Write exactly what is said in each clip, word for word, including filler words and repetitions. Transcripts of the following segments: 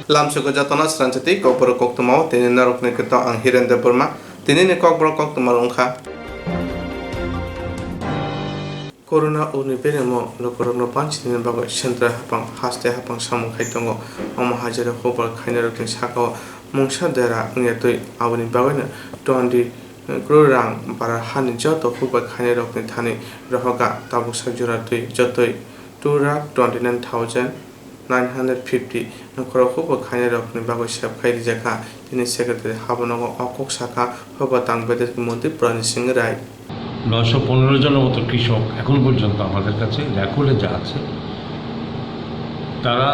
Lamsogo jotona sranchati kokborok koktwmao tini norokni kwtal ang Hiren Debbarma. Tinini kokborok koktwma wngkha. Corona uni beremo lukurokno banchinani bagwi central haphang haste haphang samung khai tongo. Omo hai jora hukbar khainairokni sakao mungsa dera wngya twi, aboni bagwino twenty crore rang bara hani joto hukbar khainairokni thani rohorkha tabuksa jora twi jotoi two lakh twenty nine thousand nine hundred fifty khorok hukbar khainairokni bagwi sep khai rijakha. Tini secretary habonogo o kok sakha, hukbar tang bedet montri Pransing Rai. নয়শো পনেরো জনের মতো কৃষক এখন পর্যন্ত আমাদের কাছে রেকর্ডে যা আছে, তারা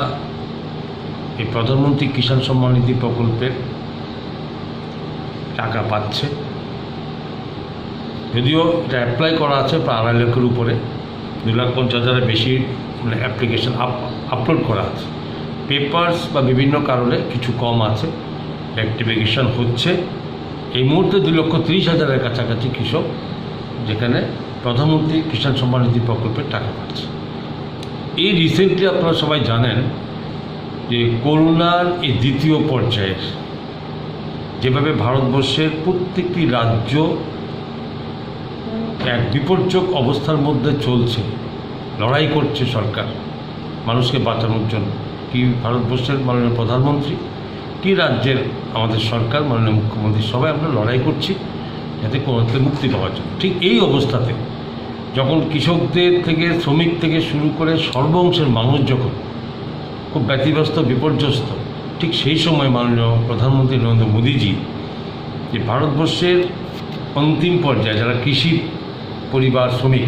এই প্রধানমন্ত্রী কিষাণ সম্মান নিধি প্রকল্পের টাকা পাচ্ছে। যদিও এটা অ্যাপ্লাই করা আছে প্রায় আড়াই লক্ষের উপরে, দু লাখ পঞ্চাশ হাজারের বেশি মানে অ্যাপ্লিকেশন আপ-, আপলোড করা আছে। পেপারস বা বিভিন্ন কারণে কিছু কম আছে, রেকটিফিকেশন হচ্ছে। এই মুহূর্তে দুই লক্ষ তিরিশ হাজারের কাছাকাছি কৃষক যেখানে প্রধানমন্ত্রী কিষাণ সম্মান নিধি প্রকল্পের টাকা পাচ্ছে। এই রিসেন্টলি আপনারা সবাই জানেন যে করোনার এই দ্বিতীয় পর্যায়ের যেভাবে ভারতবর্ষের প্রত্যেকটি রাজ্য এক বিপর্যয় অবস্থার মধ্যে চলছে, লড়াই করছে সরকার মানুষকে বাঁচানোর জন্য। কি ভারতবর্ষের মাননীয় প্রধানমন্ত্রী, কি রাজ্যের আমাদের সরকার, মাননীয় মুখ্যমন্ত্রী, সবাই আমরা লড়াই করছি যাতে করোনা থেকে মুক্তি পাওয়ার জন্য। ঠিক এই অবস্থাতে যখন কৃষকদের থেকে, শ্রমিক থেকে শুরু করে সর্ব অংশের মানুষ যখন খুব ব্যতিব্যস্ত, বিপর্যস্ত, ঠিক সেই সময় মাননীয় প্রধানমন্ত্রী নরেন্দ্র মোদীজি যে ভারতবর্ষের অন্তিম পর্যায়ে যারা কৃষি পরিবার, শ্রমিক,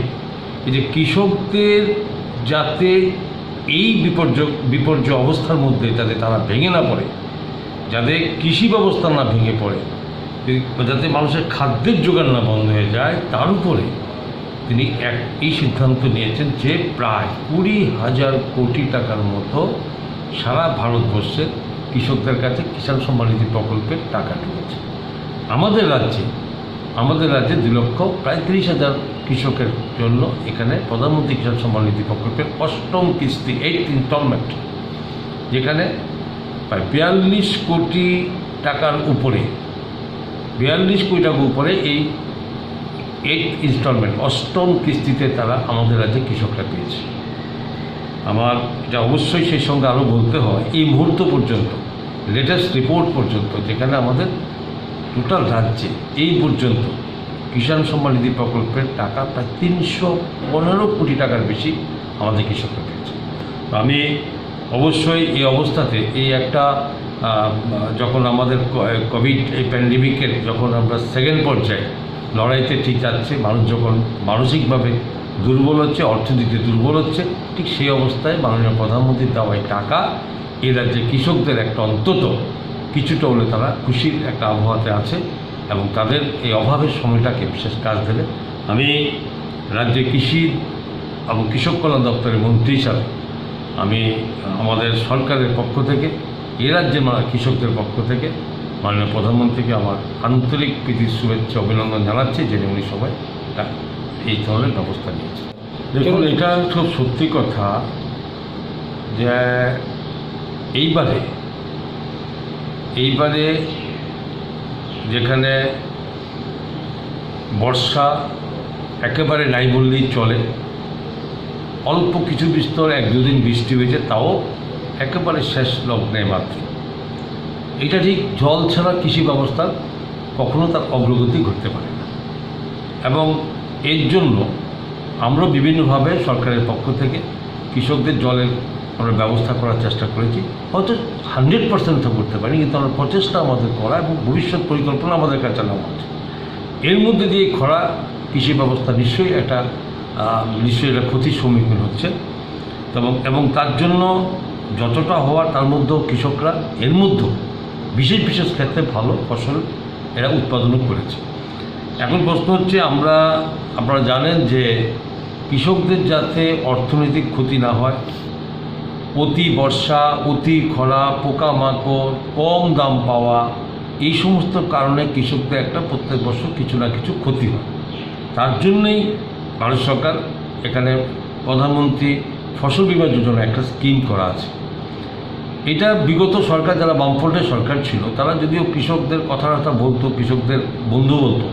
এই যে কৃষকদের যাতে এই বিপর্যয়, বিপর্যয় অবস্থার মধ্যে যাতে তারা ভেঙে না পড়ে, যাতে কৃষি ব্যবস্থা না ভেঙে পড়ে, যাতে মানুষের খাদ্যের জোগান না বন্ধ হয়ে যায়, তার উপরে তিনি এক, এই সিদ্ধান্ত নিয়েছেন যে প্রায় কুড়ি হাজার কোটি টাকার মতো সারা ভারতবর্ষের কৃষকদের কাছে কিষাণ সম্মান নিধি প্রকল্পের টাকা ঢুকেছে। আমাদের রাজ্যে, আমাদের রাজ্যে দুই লক্ষ প্রায় তিরিশ হাজার কৃষকের জন্য এখানে প্রধানমন্ত্রী কিষাণ সম্মান নিধি প্রকল্পের অষ্টম কিস্তি, এইট ইনস্টলমেন্ট, যেখানে প্রায় বিয়াল্লিশ কোটি টাকার উপরে, বিয়াল্লিশ কোটি টাকার উপরে এই এইট ইনস্টলমেন্ট, অষ্টম কিস্তিতে তারা আমাদের রাজ্যে কৃষকরা পেয়েছে। আমার যা অবশ্যই সেই সঙ্গে আরও বলতে হয়, এই মুহূর্ত পর্যন্ত, লেটেস্ট রিপোর্ট পর্যন্ত, যেখানে আমাদের টোটাল রাজ্যে এই পর্যন্ত কিষাণ সম্মান নিধি প্রকল্পের টাকা প্রায় তিনশো পনেরো কোটি টাকার বেশি আমাদের কৃষকরা পেয়েছে। তো আমি অবশ্যই এই অবস্থাতে এই একটা, আহ, যখন আমাদের ক-, কোভিড এই প্যান্ডেমিকের যখন আমরা সেকেন্ড পর্যায়ে লড়াইতে ঠিক যাচ্ছে, মানুষ যখন মানসিকভাবে দুর্বল হচ্ছে, অর্থনীতিতে দুর্বল হচ্ছে, ঠিক সেই অবস্থায় মাননীয় প্রধানমন্ত্রীর দেওয়া এই টাকা এই রাজ্যে কৃষকদের একটা অন্তত কিছুটা হলে তারা খুশির একটা আবহাওয়াতে আছে এবং তাদের এই অভাবের সময়টাকে বিশেষ কাজ দেবে। আমি রাজ্যে কৃষি এবং কৃষক কল্যাণ দপ্তরের মন্ত্রী হিসাবে আমি আমাদের সরকারের পক্ষ থেকে, এই রাজ্যের মা-, কৃষকদের পক্ষ থেকে মাননীয় প্রধানমন্ত্রীকে আমার আন্তরিক প্রীতির শুভেচ্ছা অভিনন্দন জানাচ্ছি, যে উনি সবাই তা-, এই ধরনের ব্যবস্থা নিয়েছেন। দেখুন, এবং এটা খুব সত্যি কথা যে এইবারে, এইবারে যেখানে বর্ষা একেবারে নাই বললেই চলে, অল্প কিছু বিস্তর এক দুদিন বৃষ্টি হয়েছে, তাও একেবারে শেষ লগ্নে মাত্র। এটা ঠিক জল ছাড়া কৃষি ব্যবস্থার কখনো তার অগ্রগতি ঘটতে পারে না। এবং এর জন্য আমরা বিভিন্নভাবে সরকারের পক্ষ থেকে কৃষকদের জলের আমরা ব্যবস্থা করার চেষ্টা করেছি। হয়তো হান্ড্রেড পার্সেন্ট তো করতে পারি, কিন্তু আমরা প্রচেষ্টা আমাদের করা এবং ভবিষ্যৎ পরিকল্পনা আমাদের কাছে নেওয়া আছে। এর মধ্যে দিয়ে খরা কৃষি ব্যবস্থা নিশ্চয়ই একটা, আহ, নিশ্চয়ই একটা ক্ষতির সম্মুখীন হচ্ছে। এবং, এবং তার জন্য যতটা হওয়ার তার মধ্যেও কৃষকরা এর মধ্যেও বিশেষ বিশেষ ক্ষেত্রে ভালো ফসল এরা উৎপাদনও করেছে। এখন প্রশ্ন হচ্ছে, আমরা, আপনারা জানেন যে কৃষকদের যাতে অর্থনৈতিক ক্ষতি না হয়, অতি বর্ষা, অতি খরা, পোকামাকড়, কম দাম পাওয়া, এই সমস্ত কারণে কৃষকদের একটা প্রত্যেক বছর কিছু না কিছু ক্ষতি হয়। তার জন্যই ভারত সরকার এখানে প্রধানমন্ত্রী ফসল বীমা যোজনা একটা স্কিম করা আছে। এটা বিগত সরকার, যারা বামফ্রন্টের সরকার ছিল, তারা যদিও কৃষকদের কথাবার্তা বলতো, কৃষকদের বন্ধু বলতো,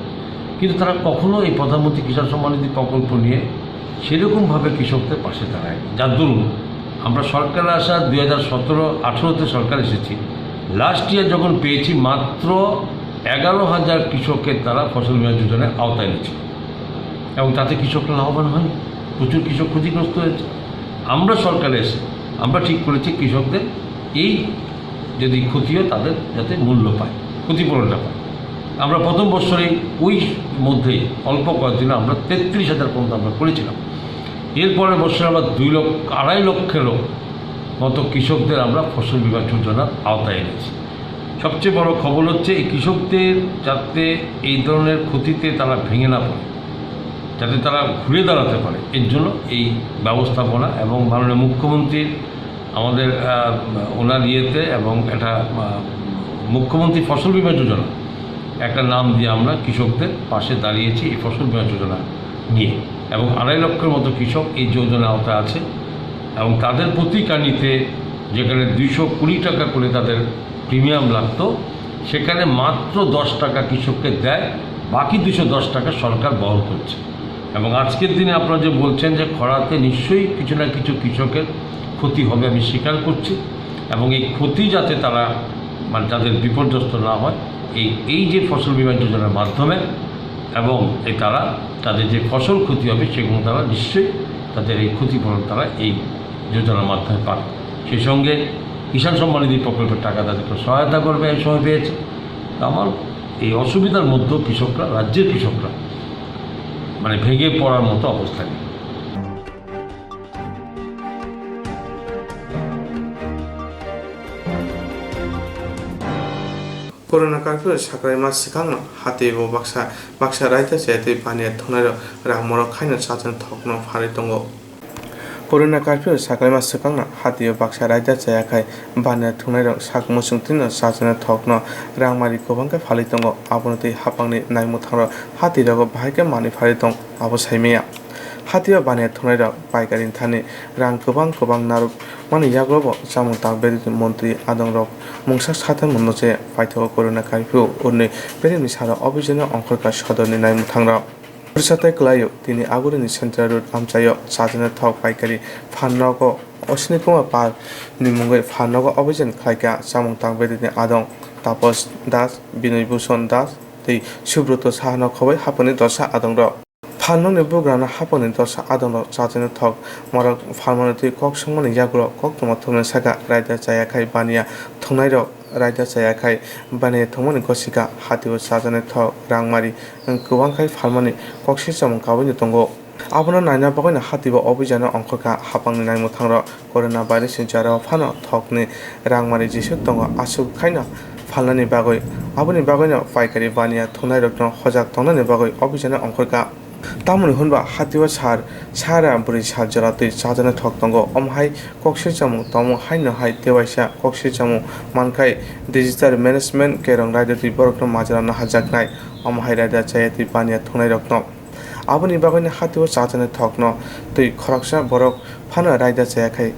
কিন্তু তারা কখনো এই প্রধানমন্ত্রী কিষাণ সম্মান নিধি প্রকল্প নিয়ে সেরকমভাবে কৃষকদের পাশে দাঁড়ায়নি। যার দরুন আমরা সরকারে আসা দুই হাজার সতেরো আঠেরোতে সরকার এসেছি, লাস্ট ইয়ার যখন পেয়েছি, মাত্র এগারো হাজার কৃষকের তারা ফসল বীমা যোজনার আওতায় এনেছিল এবং তাতে কৃষকরা লাভবান হয়নি, প্রচুর কৃষক ক্ষতিগ্রস্ত হয়েছে। আমরা সরকারে এসে আমরা ঠিক করেছি কৃষকদের এই যদি ক্ষতি হয়, তাদের যাতে মূল্য পায়, ক্ষতিপূরণটা পায়। আমরা প্রথম বছরেই ওই মধ্যেই অল্প কয়েকদিনে আমরা তেত্রিশ হাজার পর্যন্ত আমরা করেছিলাম। এরপরের বছর আবার দুই লক্ষ, আড়াই লক্ষেরও মতো কৃষকদের আমরা ফসল বীমা যোজনার আওতায় এনেছি। সবচেয়ে বড় খবর হচ্ছে, এই কৃষকদের যাতে এই ধরনের ক্ষতিতে তারা ভেঙে না পড়ে, যাতে তারা ঘুরে দাঁড়াতে পারে, এর জন্য এই ব্যবস্থাপনা। এবং মাননীয় মুখ্যমন্ত্রীর, আমাদের, আহ, ওনার ইয়েতে এবং এটা, আহ, মুখ্যমন্ত্রী ফসল বীমা যোজনা একটা নাম দিয়ে আমরা কৃষকদের পাশে দাঁড়িয়েছি এই ফসল বীমা যোজনা নিয়ে। এবং আড়াই লক্ষের মতো কৃষক এই যোজনার আওতায় আছে এবং তাদের প্রতি কানিতে যেখানে দুইশো কুড়ি টাকা করে তাদের প্রিমিয়াম লাগতো, সেখানে মাত্র দশ টাকা কৃষককে দেয়, বাকি দুশো দশ টাকা সরকার বহন করছে। এবং আজকের দিনে আপনারা যে বলছেন যে খরাতে নিশ্চয়ই কিছু না কিছু কৃষকের ক্ষতি হবে, আমি স্বীকার করছি। এবং এই ক্ষতি যাতে তারা, মানে, তাদের বিপর্যস্ত না হয়, এই, এই যে ফসল বীমা যোজনার মাধ্যমে এবং এই তারা তাদের যে ফসল ক্ষতি হবে, সেগুলো তারা নিশ্চয়ই তাদের এই ক্ষতিপূরণ তারা এই যোজনার মাধ্যমে পাবে। সেই সঙ্গে কিষাণ সম্মান নিধি প্রকল্পের টাকা তাদেরকে সহায়তা করবে, এই সময় পেয়েছে। তো আমার এই অসুবিধার মধ্যেও কৃষকরা, রাজ্যের কৃষকরা, মানে, ভেঙে পড়ার মতো অবস্থা নেই। Corona curfew sakraima swkangno hatio baksa baksa raida chayatwi baniya thwngnairok rang morok khaino chajani thokno pharwi tongo. Corona curfew sakraima swkangno hatio baksa raida chayakhai baniya thwngnairok sak muchungtwino chajani thokno rangmari kwbangkhe phalwi tongo. Aboni twi haphangni naimwthangrok hatirogo bahaikhe manwi pharwi tong, abo saimaya. Hatio baniya thwngnairok paikari thani rang kwbang kwbang narwkmani yagulobo chamung tangberwi montri adongrok mungsa satham mundo je paithago corona curfew hwnwi beremni salo obhijano ongkhorkha sodorni naimwthangrok. Phwrwsa tei kwlaio tini Agurini Central Road amchaio chajani thok paikari phan nogo Ashwini Kumar Pal ni mungwi phan nogo obhijan khlaikha chamung tangberwini adong Tapas Das, Binoy Bhushan Das tei Subroto Sahano khobwi haphangni dosa adongrok. Phalnokni bugrano haphangni dosa adongrok chajani thok morok phalmani twi kok songmani yagulo koktwma thumnai saka raida chayakhai baniya thwngnairok raida chayakhai baniya thwngmani gosika hatio chajani thok rangmari kwbangkhai phalmani koksir chamung kabui tongo. Abono naina bagwino hatio obhijano ongkhorkha haphangni naimwthangrok. Corona virus ni jorao phano thokni rangmari jesuk tongo, aswk khaino phalnani bagwi. Aboni bagwino paikari baniya thwngnairokno hojak tongnani bagwi obhijano ongkhorkha. Tamoni hwnba hatio sar sara bwrwi sal jora twi chajani thok tongo. Omo hai koksir chamung tongmung haino hai tewaisa koksir chamung mankhai digital management kerong raida twi borokno majra naharjaknai. Omo hai raida chaya twi baniya thwngnairokno. Aboni bagwino hatio chajani thokno twi khoroksa borok phano raida chayakhai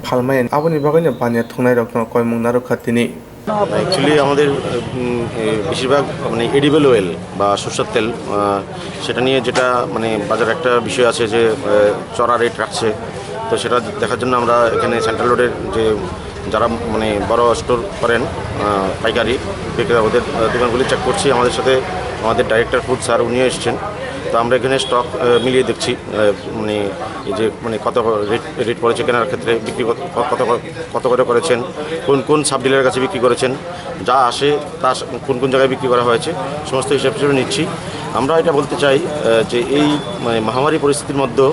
phalmaya. Aboni bagwino baniya thwngnairokno koimung narwkha tini. Actually আমাদের, উম, এ, বেশিরভাগ মানে edible oil বা সরষের তেল, আহ, সেটা নিয়ে যেটা মানে বাজার একটা বিষয় আছে যে, আহ, চড়া রেট রাখছে, তো সেটা দেখার জন্য আমরা এখানে সেন্ট্রাল রোডের যে যারা মানে বড় স্টোর করেন, আহ, পাইকারি বিক্রেতা, ওদের, আহ, দোকানগুলি চেক করছি। আমাদের সাথে আমাদের ডাইরেক্টর ফুড স্যার উনিও এসেছেন। তো আমরা এখানে স্টক, আহ, মিলিয়ে দেখছি, আহ, মানে এই যে মানে কত রেট, রেট পড়েছে কেনার ক্ষেত্রে, বিক্রি কত, কত, কত করে করেছেন, কোন কোন সাব ডিলারের কাছে বিক্রি করেছেন, যা আসে তা স-, কোন কোন জায়গায় বিক্রি করা হয়েছে, সমস্ত হিসাব হিসেবে নিচ্ছি। আমরা এটা বলতে চাই, আহ, যে এই মানে মহামারী পরিস্থিতির মধ্যেও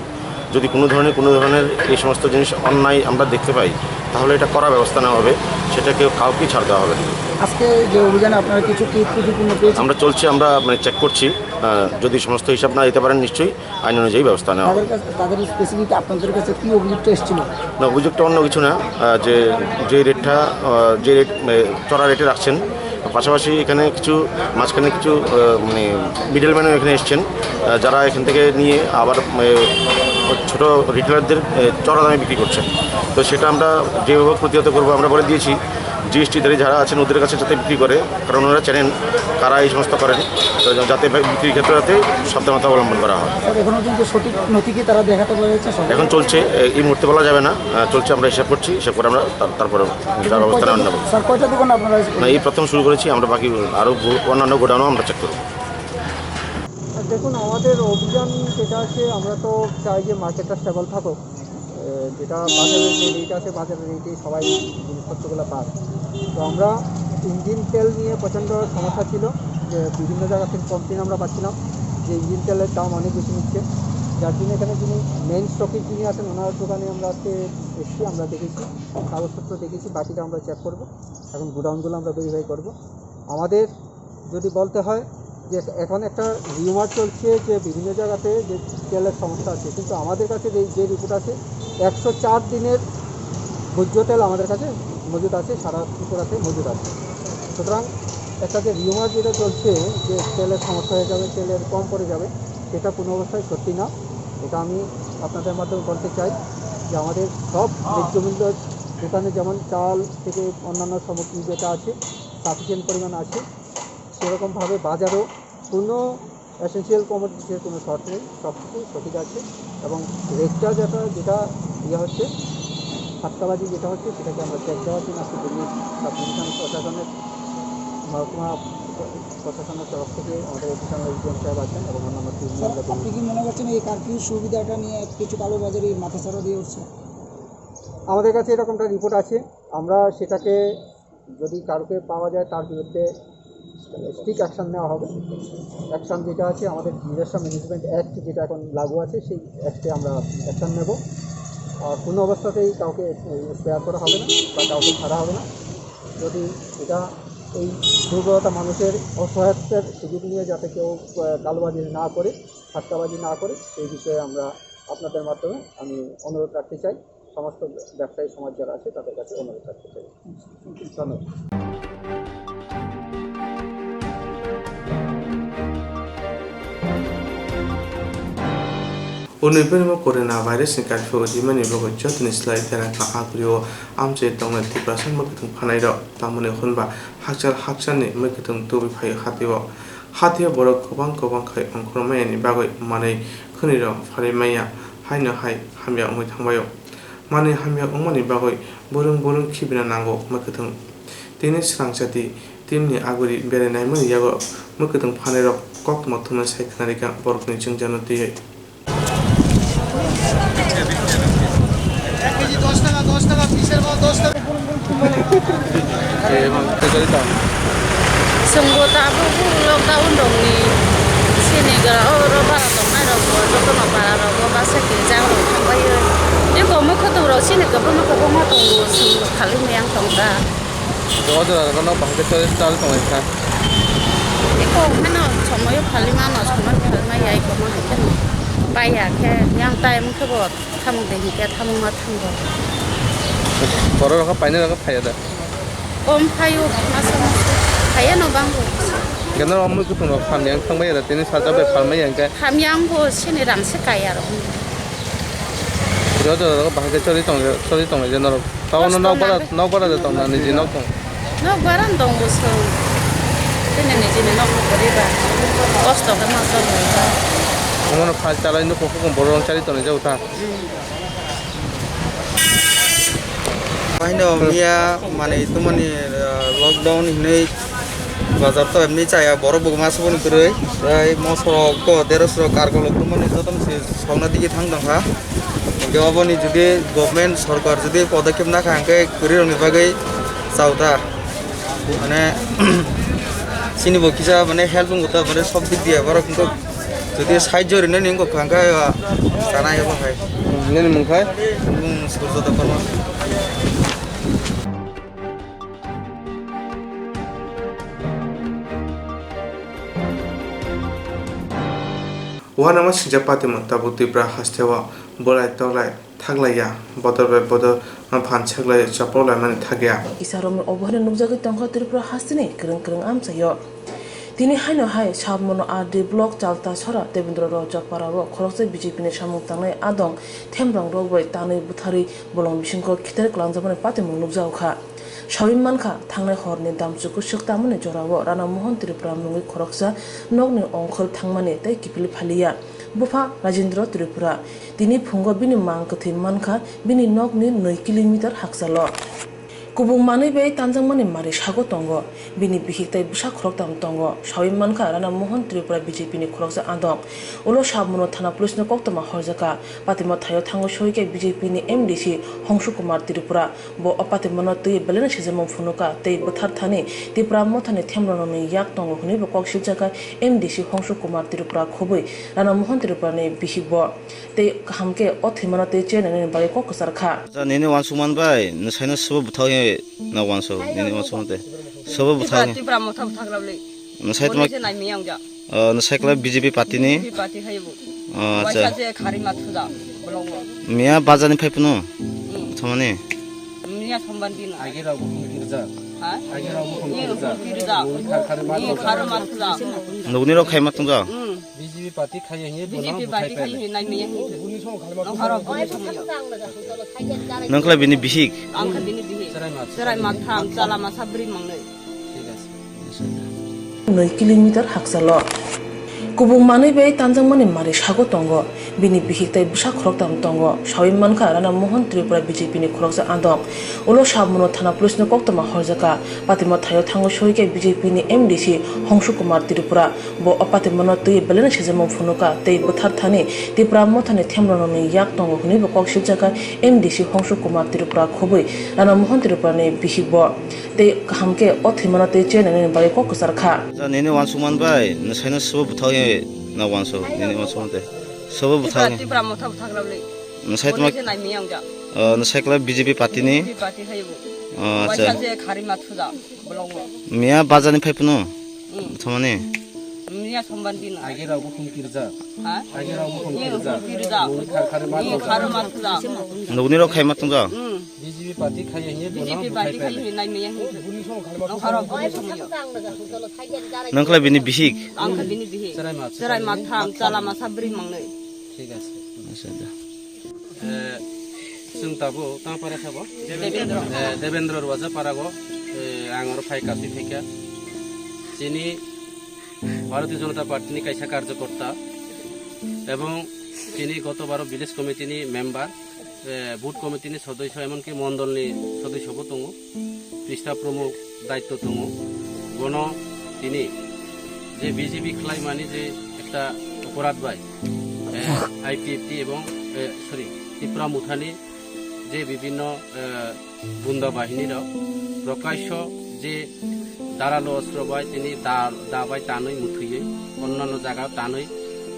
যদি কোনো ধরনের, কোনো ধরনের এই সমস্ত জিনিস অন্যায় আমরা দেখতে পাই, তাহলে এটা কড়া ব্যবস্থা নেওয়া হবে, সেটা কেউ কাউকেই ছাড় দেওয়া হবে না। আজকে যে অভিযানে আপনারা কিছু কি ত্রুটিপূর্ণ পেয়েছেন? আমরা চলছে, আমরা মানে চেক করছি। আহ, যদি সমস্ত হিসাব না দিতে পারেন, নিশ্চয়ই আইন অনুযায়ী ব্যবস্থা নেওয়া হবে। তাদের কাছে, তাদের স্পেসিফিক আপনাদের কাছে কি অভিযোগটা এসেছিল? না, অভিযোগটা অন্য কিছু না। আহ, যে, যে রেটটা, আহ, যে রেট, আহ, চড়া রেটে রাখছেন, পাশাপাশি এখানে কিছু মাঝখানে কিছু, আহ, মানে, মিডলম্যানও এখানে এসছেন, আহ, যারা এখান থেকে নিয়ে আবার, আহ, ছোট রিটেলারদের, আহ, চড়া দামে বিক্রি করছেন। তো সেটা আমরা যেভাবে প্রতিহত করবো, আমরা বলে দিয়েছি জিএসটি ধারী যারা আছেন ওদের কাছে যাতে বিক্রি করে, কারণ ওনারা চেনেন কারা এই সমস্ত করেন। তো যাতে বিক্রির ক্ষেত্রে যাতে সাবধানতা অবলম্বন করা হয়। স্যার, এখনো পর্যন্ত সঠিক নথি কি তারা দেখাতে পেরেছে? এখন চলছে, এই মুহূর্তে বলা যাবে না। আহ, চলছে, আমরা হিসাব করছি, হিসাব করে আমরা তার-, তারপরে তার ব্যবস্থা নেওয়া নেব। স্যার, কয়টা দোকান আপনারা না, এই প্রথম শুরু করেছি, আমরা বাকি আরও গো-, অন্যান্য গোডাউনও আমরা চেক করব। আর দেখুন, আমাদের অভিযান যেটা আছে, আমরা তো চাই যে মার্কেটটা স্টেবল থাকুক। এ, যেটা বাজারের যে রেট আছে, বাজারের রেটেই সবাই জিনিসপত্রগুলো পায়। তো আমরা ইঞ্জিন তেল নিয়ে প্রচণ্ড সমস্যা ছিল, যে বিভিন্ন জায়গা থেকে কমপ্লেন আমরা পাচ্ছিলাম যে ইঞ্জিন তেলের দাম অনেক বেশি নিচ্ছে, যার জন্য এখানে যিনি মেইন স্টকিস্ট যিনি আছেন, ওনার দোকানে আমরা আজকে এসেছি, আমরা দেখেছি, কাগজপত্র দেখেছি, বাকিটা আমরা চেক করব। এখন গোডাউনগুলো আমরা ভেরিফাই করব। আমাদের যদি বলতে হয় যে এখন একটা রিউমার চলছে যে বিভিন্ন জায়গাতে যে তেলের সমস্যা আছে, কিন্তু আমাদের কাছে যে, যে রিপোর্ট আছে, একশো চার দিনের ভোজ্য তেল আমাদের কাছে মজুদ আছে, সারা ত্রিপুরাতে মজুদ আছে। সুতরাং একটা যে রিউমার যেটা চলছে যে তেলের সমস্যা হয়ে যাবে, তেলের কম পড়ে যাবে, সেটা কোনো অবস্থায় সত্যি না। এটা আমি আপনাদের মাধ্যমে বলতে চাই যে আমাদের সব ন্যায্য মূল্য দোকানে যেমন চাল থেকে অন্যান্য সামগ্রী যেটা আছে, সাফিসিয়েন্ট পরিমাণ আছে, সেরকমভাবে বাজারও কোনো এসেনশিয়াল কমোডিটিসের কোনো শর্ট নেই, সব কিছু সঠিক আছে। এবং রেটটা যেটা, যেটা ইয়ে হচ্ছে, ফাটকাবাজি যেটা হচ্ছে, সেটাকে আমরা চেক দেওয়ার জন্য আজকে দিল্লি সাব ডিভিশন প্রশাসনের, মহকুমা প্রশাসনের তরফ থেকে আমাদের অ্যাডিশনাল এসডিএম সাহেব আছেন এবং অন্যান্য টিম স্যার, মেম্বার। আপনি কি মনে করছেন এই কারফিউ সুবিধাটা নিয়ে কিছু কালোবাজারি মাথাচাড়া দিয়ে উঠছে? আমাদের কাছে এরকমটা রিপোর্ট আছে, আমরা সেটাকে যদি কাউকে পাওয়া যায়, তার বিরুদ্ধে স্ট্রিক্ট অ্যাকশন নেওয়া হবে। অ্যাকশন যেটা আছে, আমাদের ডিজাস্টার ম্যানেজমেন্ট অ্যাক্ট যেটা এখন লাগু আছে, সেই অ্যাক্টে আমরা অ্যাকশন নেব। আর কোনো অবস্থাতেই কাউকে স্পেয়ার করা হবে না বা কাউকে ছাড়া হবে না। যদি এটা, এই দুর্বলতা মানুষের অসহায়ত্বের সুযোগ নিয়ে যাতে কেউ, আহ, কালোবাজি না করে, ফাটকাবাজি না করে, সেই বিষয়ে আমরা আপনাদের মাধ্যমে আমি অনুরোধ রাখতে চাই। সমস্ত ব্যবসায়ী সমাজ যারা আছে, তাদের কাছে অনুরোধ রাখতে চাই। ধন্যবাদ। Unui bini bo corona virus ni kaithok rimani bagwi jotoni slai gana kha agrio amchai tongnai Tiprasa mwkhwtwng phanai rok, tamoni hwnba hakchal hakchalni mwkhwtwng tubui phaio hatio. Hatio borok kwbang kwbang khai ongkhormani bagwi manwi khwnwi rok phalwi maya, haino hai hamya wngwi thangbaio. Manwi hamya wngmani bagwi bwrwng bwrwng khibina nango mwkhwtwng. Tini swrangsa di team ni aguri berai naimani yago mwkhwtwng phanai rok kok mothumnai sai khwnarikha borokni jwngjal no twiwi. KG দশ টাকা, দশ টাকা, পিসের ভাও দশ টাকা। Chwngbo tabuk lockdown rokni sini gra oro bara tongnai rokbo jotono bara rokbo basa kirijak rok thangbai. Eko mwkhwtwng rok sini kwbangma kwbangma tongo, chwng phalwi maya wng tongkha. O jora rok no bahai khe chari chari tonglaikha. Eko heno somoyo phalwi mano, somoi phalwi maya eko ma hai kheno baiya khe yang time khe bo. Thamung de hinkhe thamung ma thango. Borok rok painai rok phaiya da? Kom phaio, masa masa. Phaiya no bango. Gana rok mui kutung rok hamya wng thangbai da, tini sajak bai phalmai ya khe. Hamya wng bo sini rang se kaya rok. Joto rok bahai khe chori tong, chori tong je norok. Tao no nok bara, nok bara de tong na niji nok tong. Nok bara tong bo song. Tini niji ni nok kori ba. Kosto khe ma chori ba. Omo no phal chalai nuk kok kok borok rok chari tong je uta. Bahino miya mane tumani, ah, lockdown hinwi bazar to emni chaya borok bo masa boni kwrwi. Tei mosok ko deros rok kargo lok tumani jotono se sokna digi thang tongkha. Hingke oboni jodi government sorkar jodi podokkhep nakha hingke kwrwi rokni bagwi chauta. Mane chini bo kisa mane help wngkha mane sob dik diya borok wngkha. Jodi sahajjo rinani wngkha hwnkhe, ah, sana ebo hai. Nini mung khai? Mung Surjo Debbarma. Uanama singjak patimo tabuk Tripura hasteo bolai toklai thaklaiya, bodol bai bodol phan seklai chapro laimani thakya. Kisa romwi obo haino nukjagwi tongkha Tripura hasteni kwrwng kwrwng amchaio. Tini haino hai Sabmono R D block Chalta Sora Debendra Rojak Parao khoroksa B J P ni samung tangnai adong themrang rok bai tanwi butharwi bolong bisingo khitar kwlanjakmani patimung nukjago kha. Sawi mankha, thangnai horni damchuku swk tamani jorao Rana Mohan Tripura mungwi khoroksa nokni ongkhor thangmani tei kiphil phaliya bupha Rajendra Tripura. Tini phungo bini mang kwthwi mankha, bini nokni nwi kilometer hakchalo. Kubung manwi bai tanjakmani mari sago tongo. Bini bihik tei bwsa khoroktham tongo. Sawi mankha, Rana Mohan Tripura B J P ni khoroksa adong. Ulo Sabmono thana police no koktwma horjakha. Patima thaio thango soikhe B J P ni M D C Hongshu Kumar Tripura. Bo o patimano twi belai no sijamung phunuka tei bwthar thani Tipra mothani themrokni yak tongo hwnwi bo kok sibjakha M D C Hongshu Kumar Tripura khobwi Rana Mohan Tripura ni bihik bo. Tei kaham khe o thwimano tei chenani bagwi kok kwchar kha. Acha, nini wansukmani bai, nwsaino sobo bwthak he na wanso, nini wansukmani tei. Sobo bwthak he. Tipra motha bwthak rok le. Nwsai tma. Moni se nai miyang ja. Oh, nwsai kla B J P party ni. B J P party hai bo. Oh, acha. Waisa je khari ma thuja, bolong bo. Miya bazar ni phai phunu. Hmm. Thamani. Miya sombar din. Age rok bo phun kirja. Ha? Age rok bo phun kirja. Phun kirja. Khari ma thuja. Nugni rok khai ma tungja. Hmm. B J P party khai ya hiye, B J P party khai ya hiye, nai maya hiye. Nang kharo buni somoyo. Nang khlai bini bihik? Ang kha bini bihik. Cherai ma. Cherai ma tham, chala ma sabri mangnai. Thik ase. Nui kilometer hakchalo. Kubung manwi bai tanjakmani mari sago tongo. Bini bihik tei bwsa khoroktham tongo. Sawi mankha Rana Mohan Tripura B J P ni khoroksa adong. Ulo Sabmono thana police no koktwma horjakha. Patima thaio thango soikhe B J P ni M D C Hongshu Kumar Tripura. Bo o patimano twi belai no sijamung phunuka tei bwthar thani Tipra mothani themrokni yak tongo hwnwi bo kok sibjakha M D C Hongshu Kumar Tripura khobwi Rana Mohan Tripura ni bihik bo. Tei kaham khe o thwimano tei chenani bagwi kok kwchar kha. Acha, nini wansukmani bai, nwsaino sobo bwthak he na wanso, nini wansukmani tei. Sobo bwthak he. Tipra motha bwthak rok le. Nwsai tma. Boni se nai miyang ja. Oh, nwsai kla B J P party ni? B J P party hai bo. Oh, acha. Waisa je khari ma thuja. Miya bazar ni phai phunu? Hmm. Thamani? Miya sombar din. Age rok bo phun kirja. Ha? Age rok bo phun kirja. Phun kirja. Nugni khar khar ma. Nugni khar ma thuja. Nugni rok khai ma tungja. Hmm. B J P party khai ya hiye, B J P party khai ya hiye, nai miya hiye. Nang kharo buni somoyo. Nang khlai bini bihik? Ang kha bini bihik. Cherai ma. Cherai ma tham, chala ma sabri mangnai. Thik ase. Acha, da. Eh, chwng tabuk tang para sabo? Debendra. Eh, Debendra Rwajaparago, eh, ang oro phai kasui phaikha. Chini Bharatiya Janata Party ni kaisa karjokorta ebong chini goto baro village committee ni member, eh, booth committee ni sodosyo, emonki mondol ni sodosyo bo tongo. Pista pramuk daitto tongo. Bono tini je B J P khlaimani je ekta oporad bai, eh, I P F T ebong, eh, sorry, Tipra Mothani je bibhinno, eh, gunda bahini rok prokasho je daralu ostro bai tini da, da bai tanwi muthuywi onnanno jaga tanwi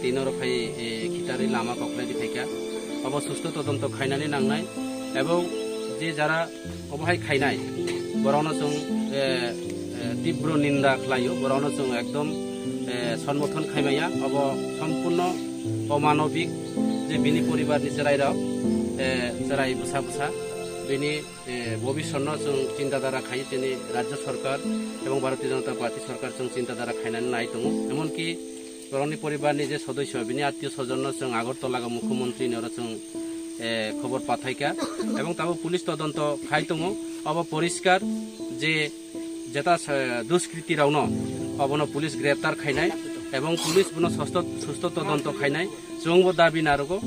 tini oro phai, eh, khitarwi lama koklai di phaikha. Obo susto todonto khainani nangnai ebong je jara obo hai khainai, borokno chwng, eh, eh, tibro ninda khlaio, borokno chwng ekdom, eh, somorthon khaimaya, obo sompurno omanobik je bini poribarni chwrairok, eh, chwrai bwsa bwsa, bini, eh, bobiswrno chwng chinta dhara khai, tini Rajya Sarkar ebong Bharatiya Janata Party Sarkar chwng chinta dhara khainani nai tongo, emonki borokni poribarni je sodosyo, bini attiyo sojonno chwng Agartala o Mukhyamantri ni oro chwng, eh, khobor pathaikha. Ebong tabuk police todonto khai tongo. Obo poriskar je jeta, eh, duskriti rokno obono police greptar khainai ebong police bono susto, susto todonto khainai. Chwngbo dabi narogo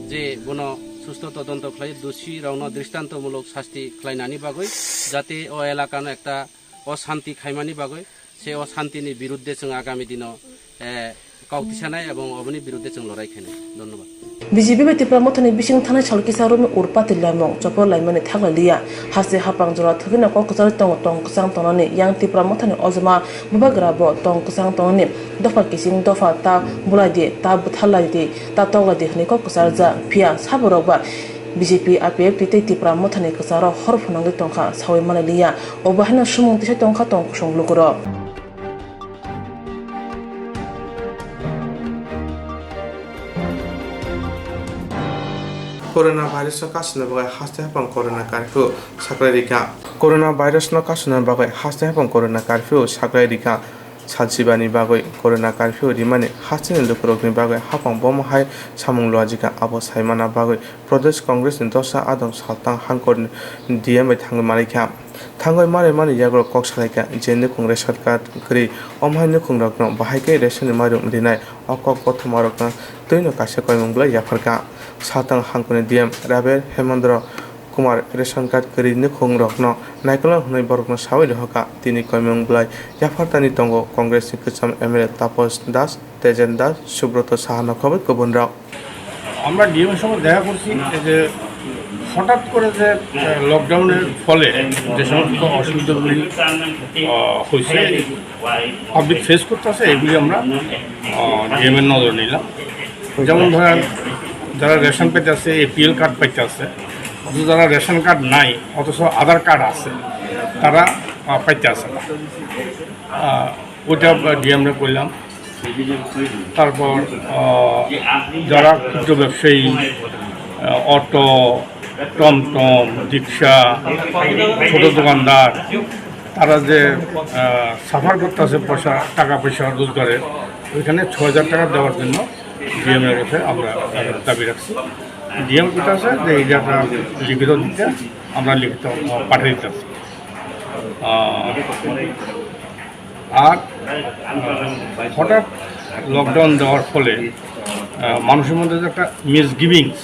je bono susto todonto khlai, dusi rokno dristantomulok sasti khlainani bagwi, jate o elakano ekta oshanti khaimani bagwi. Se o shantini birudde chwng agami dino, eh, kok tisanai ebong oboni birudde chwng lorai khainai. Dhonnobad. B J P bai Tipra Mothani bising thanai sal kisa romwi urpati laimung chopor laimani thaklai liya. Haste hapang jora thwgwino kok kwcharwi tongo tong kwchang tongnani. Yang Tipra Mothani ojama bubagra bo tong kwchang tongnani. Dopha kiching dopha ta bulai di, ta bwtharlai di, ta toklai di hwnwi kok kwcharjak. Phiya saborok ba B J P, I P F T tei Tipra Mothani kwcharo hor phwnangwi tongkha sawi manlai liya. Obo haino swmung tisa tongkha tong kusung lukurok. Corona virus no kasuna bagwi haste haphang corona curfew saklai rikha. Corona virus no kasuna bagwi haste haphang corona curfew saklai rikha. Salsibani bagwi corona curfew rimani hasteni lukurokni bagwi haphang bomo hai samung luajikha, abo saimana bagwi Pradesh Congress ni dosa adong saltang hangkorni D M bai thangwi malaikha. Thangwi malaimani yago kok salaikha je nukhung ration card kwrwi, omo hai nukhungrokno bahai khe ration ni mairum rinai o kok kothomarokno twino kaisa koimung bwlai yapharkha. Saltang hangkorni D M Raber Hemendra Kumar ration card kwrwi nukhungrokno naikolno hwnwi borokno sawi lihokha. Tini koimung bwlai yaphartani tongo Congress ni kwcham M L A Taposh Das, Tejen Das, Subroto Saha nokhobai kubunrok. আমরা ডিএমের সঙ্গে দেখা করছি, এই যে হঠাৎ করে যে, আহ, লকডাউনের ফলে যে সমস্ত অসুবিধাগুলি, আহ, হয়েছে, পাবলিক ফেস করতে আছে, এগুলি আমরা, আহ, ডিএমের নজরে নিলাম। যেমন ধরেন, যারা রেশন পেতে আছে, এপিএল কার্ড পাইতে আছে, অথচ যারা রেশন কার্ড নাই, অথচ আধার কার্ড আছে, তারা, আহ, পাইতে আছে না। আহ, ওইটা ডিএমরা করলাম। তারপর, আহ, যারা ক্ষুদ্র ব্যবসায়ী, আহ, অটো, টমটম, রিক্সা, ছোট দোকানদার, তারা যে, আহ, সাফার করতেছে পয়সা, টাকা পয়সা রোজগারের, ওইখানে ছয় হাজার টাকা দেওয়ার জন্য ডিএম এর কাছে আমরা, আহ, দাবি রাখছি। ডিএম কোথায় আছে যে এই জায়গাটা লিখিত দিতে আমরা লিখিত, আহ, পাঠিয়ে দিতে হবে। আহ, আর, আহ, হঠাৎ লকডাউন দেওয়ার ফলে, আহ, মানুষের মধ্যে যে একটা মিসগিভিংস,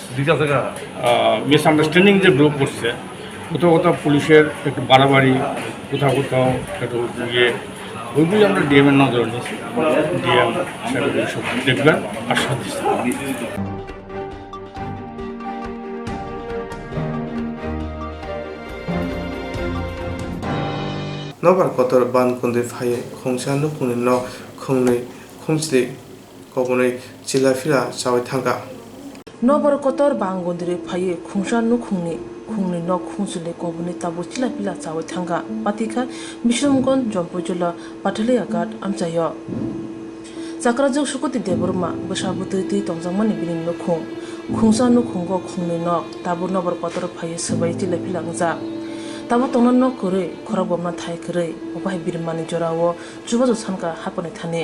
আহ, মিসআন্ডারস্ট্যান্ডিং যে গ্রো করছে, কোথাও কোথাও পুলিশের একটু বাড়াবাড়ি, কোথাও কোথাও একটু ইয়ে, ওইগুলি আমরা ডিএম এর নজরে নিয়েছি। ডিএম সাহেব ওই সব দেখবেন, আশ্বাস দিচ্ছি। Nobar kotor ban kundui phaiwi khungsa nukhungni nok khungnwi khungsli kobonwi chila phila chawi thangkha. Nobar kotor ban kundui phaiwi khungsa nukhungni khungnwi nok khungsli kobonwi tabuk chila phila chawi thangkha. Patikha Bisramganj, Jampui jila, Pathalia Ghat amchaio. Chakrajwk Sukuti Debbarma bwsa bwtwi twi tongjakmani bini nukhung. Khungsa nukhungo khungni nok, tabuk nobar kotor phaiwi swbai chila phila wngjak. Tabuk tongna nok kwrwi, khorok bomna thai kwrwi, obo hai birimani jorao chubachu sankha haponi thani.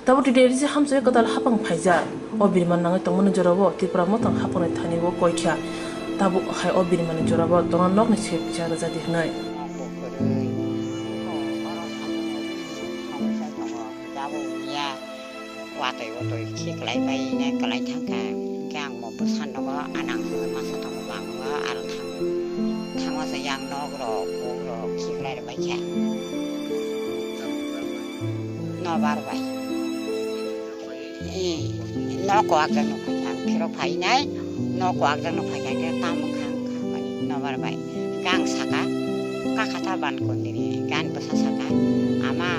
Tabuk T D R C hamsoi kwtal hapang phaijak. O birimani nangwi tongmani jorao Tipra Motang haponi thani o koikha. Tabuk hai o birimani jorao tongna nokni sep cha rwjadi hwnwi. Jabo wngya, watwi watwi khiklai bai ne kwlai thangkha. Hwnkhe ang bo bwsa nogo anang masa tongo, bangma aro thango. Thangma se yang nok rok, kok rok khiklai rwbaikha. Nobar bai. Ee, nok kwak jak nukphaikha, ang phirok phainai, nok kwak jak nukphaikha, hwnkhe tamo kha, kha bai, nobar bai. Hwnkhe ang saka, kakha ta ban kondini, hwnkhe ani bwsa saka, "Ama,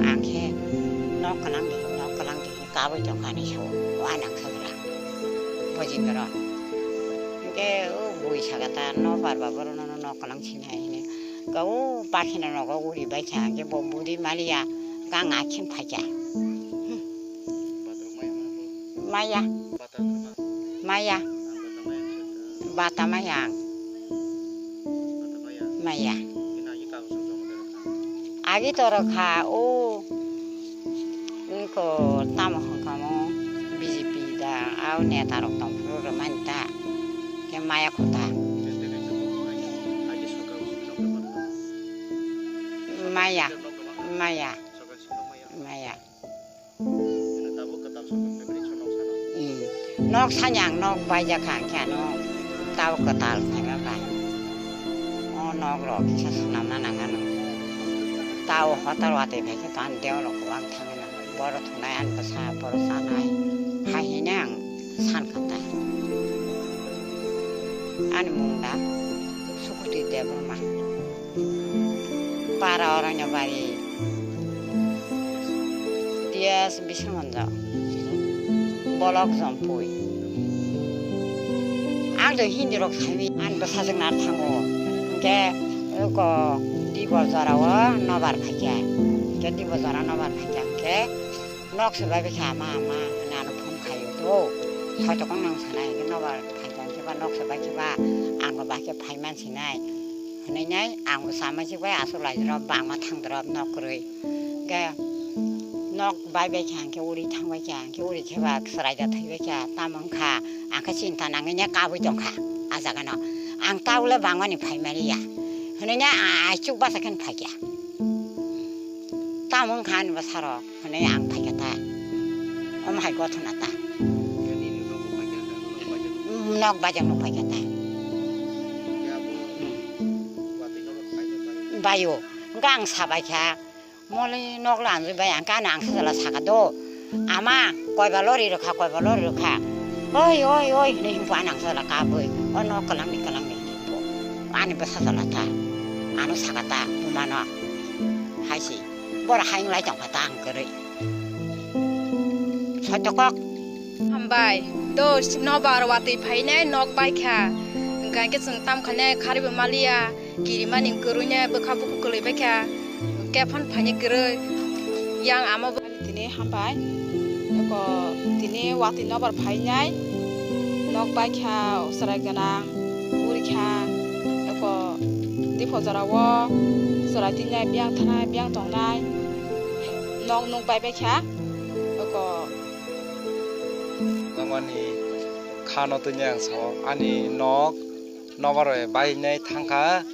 ang khe nok kwnang di, nok kwnang di," hwnwi kabui tongkha ani sao, o anang sajla. Bojingrok. Hwnkhe o bui saka ta, nobar ba borokno nok kwnang sinai hwnwi. Hwnkhe o pakhino nogo uri baikha, hwnkhe bo budi maliya, gang akhin phaikha. Maya. Maya. Bata maya ang. Maya. Agi toro kha o. Iko tamo hwnkha mo B J P da, au neta rok tongphuru rwmani ta. Khe maya kho ta. Maya. Maya. Maya. Hmm. Nok sanya ang nok baijak kha, hwnkhe ano tabo kwtal khaima bai. O nok rok kisa swnamna nang ano. Tao hotel watwi bai khe to ani deo rok kwbang thangwi nango. Boro thwngnai, ani bwsa, boro chanai. Hai hwnwi ang san kha ta. Ani mung da Sukuti Debbarma. Para Oroinobari, T S Biswamanja, Block Jampui. Ang do Hindi rok saiwi, ang do sajwk nar thango. Hwnkhe eko Dibor jora o nobar phaikha. Hwnkhe Dibor jora nobar phaikha hwnkhe nok se bai bikha, "Ama, ama," hwnwi ano phone khaio do. Hoito kong nang sanai hwnkhe nobar phaikha. Tongkhe ba nok se bai khe ba, ang bo bai khe phai man sinai. Hwnwi nai ang bo sama se bai aswk lai drop bangma thang drop nok kwrwi. Hwnkhe nok bai bai khe ang khe uri thang bai khe ang khe uri khe ba chwrai da thwi bai khe tamo wngkha ang khe chinta nangwi ne kabui tongkha a jaga no. Ang ta ule bangmani phai maliya. Hwnwi nai a-, aichuk basa khe phai khe. Tamo wngkha ani bwsarok hwnwi ang phaikha ta. Omo hai gothona ta. Nok bajak no phaikha ta. Bayo, hwnkhe ang sabaikha, moli nok lanjui bai ang khe ano ang sajala saka do. Ama, koiba lori rwkha, koiba lori rwkha. Oi, oi, oi, hwnwi himpo ano ang sajala kabui. O nok kwlangni, kwlangni himpo. Ani bwsa sajala ta. Ano saka ta, bumano. Hai si. Bor hai wng lai tong kha ta ang kwrwi. Sotokok. Hambai. Do nobar watwi phainai nok bai kha. Hwnkhe chwng tam khainai kharibo maliya. Kirimani kwrwino bwkha buku kwlwi bai kha. Khe phano phainai kwrwi. Yang amo bo. Tini hambai. Eko tini watwi nobar phainai. Nok bai kha chwrai gwnang. Uri kha. Eko dipho jorao chwrai tinai biyang thanai biyang tongnai. Nok nuk bai bai kha. Eko. Nangmani khano twi ang sao ani nok nobar bai nai thangkha.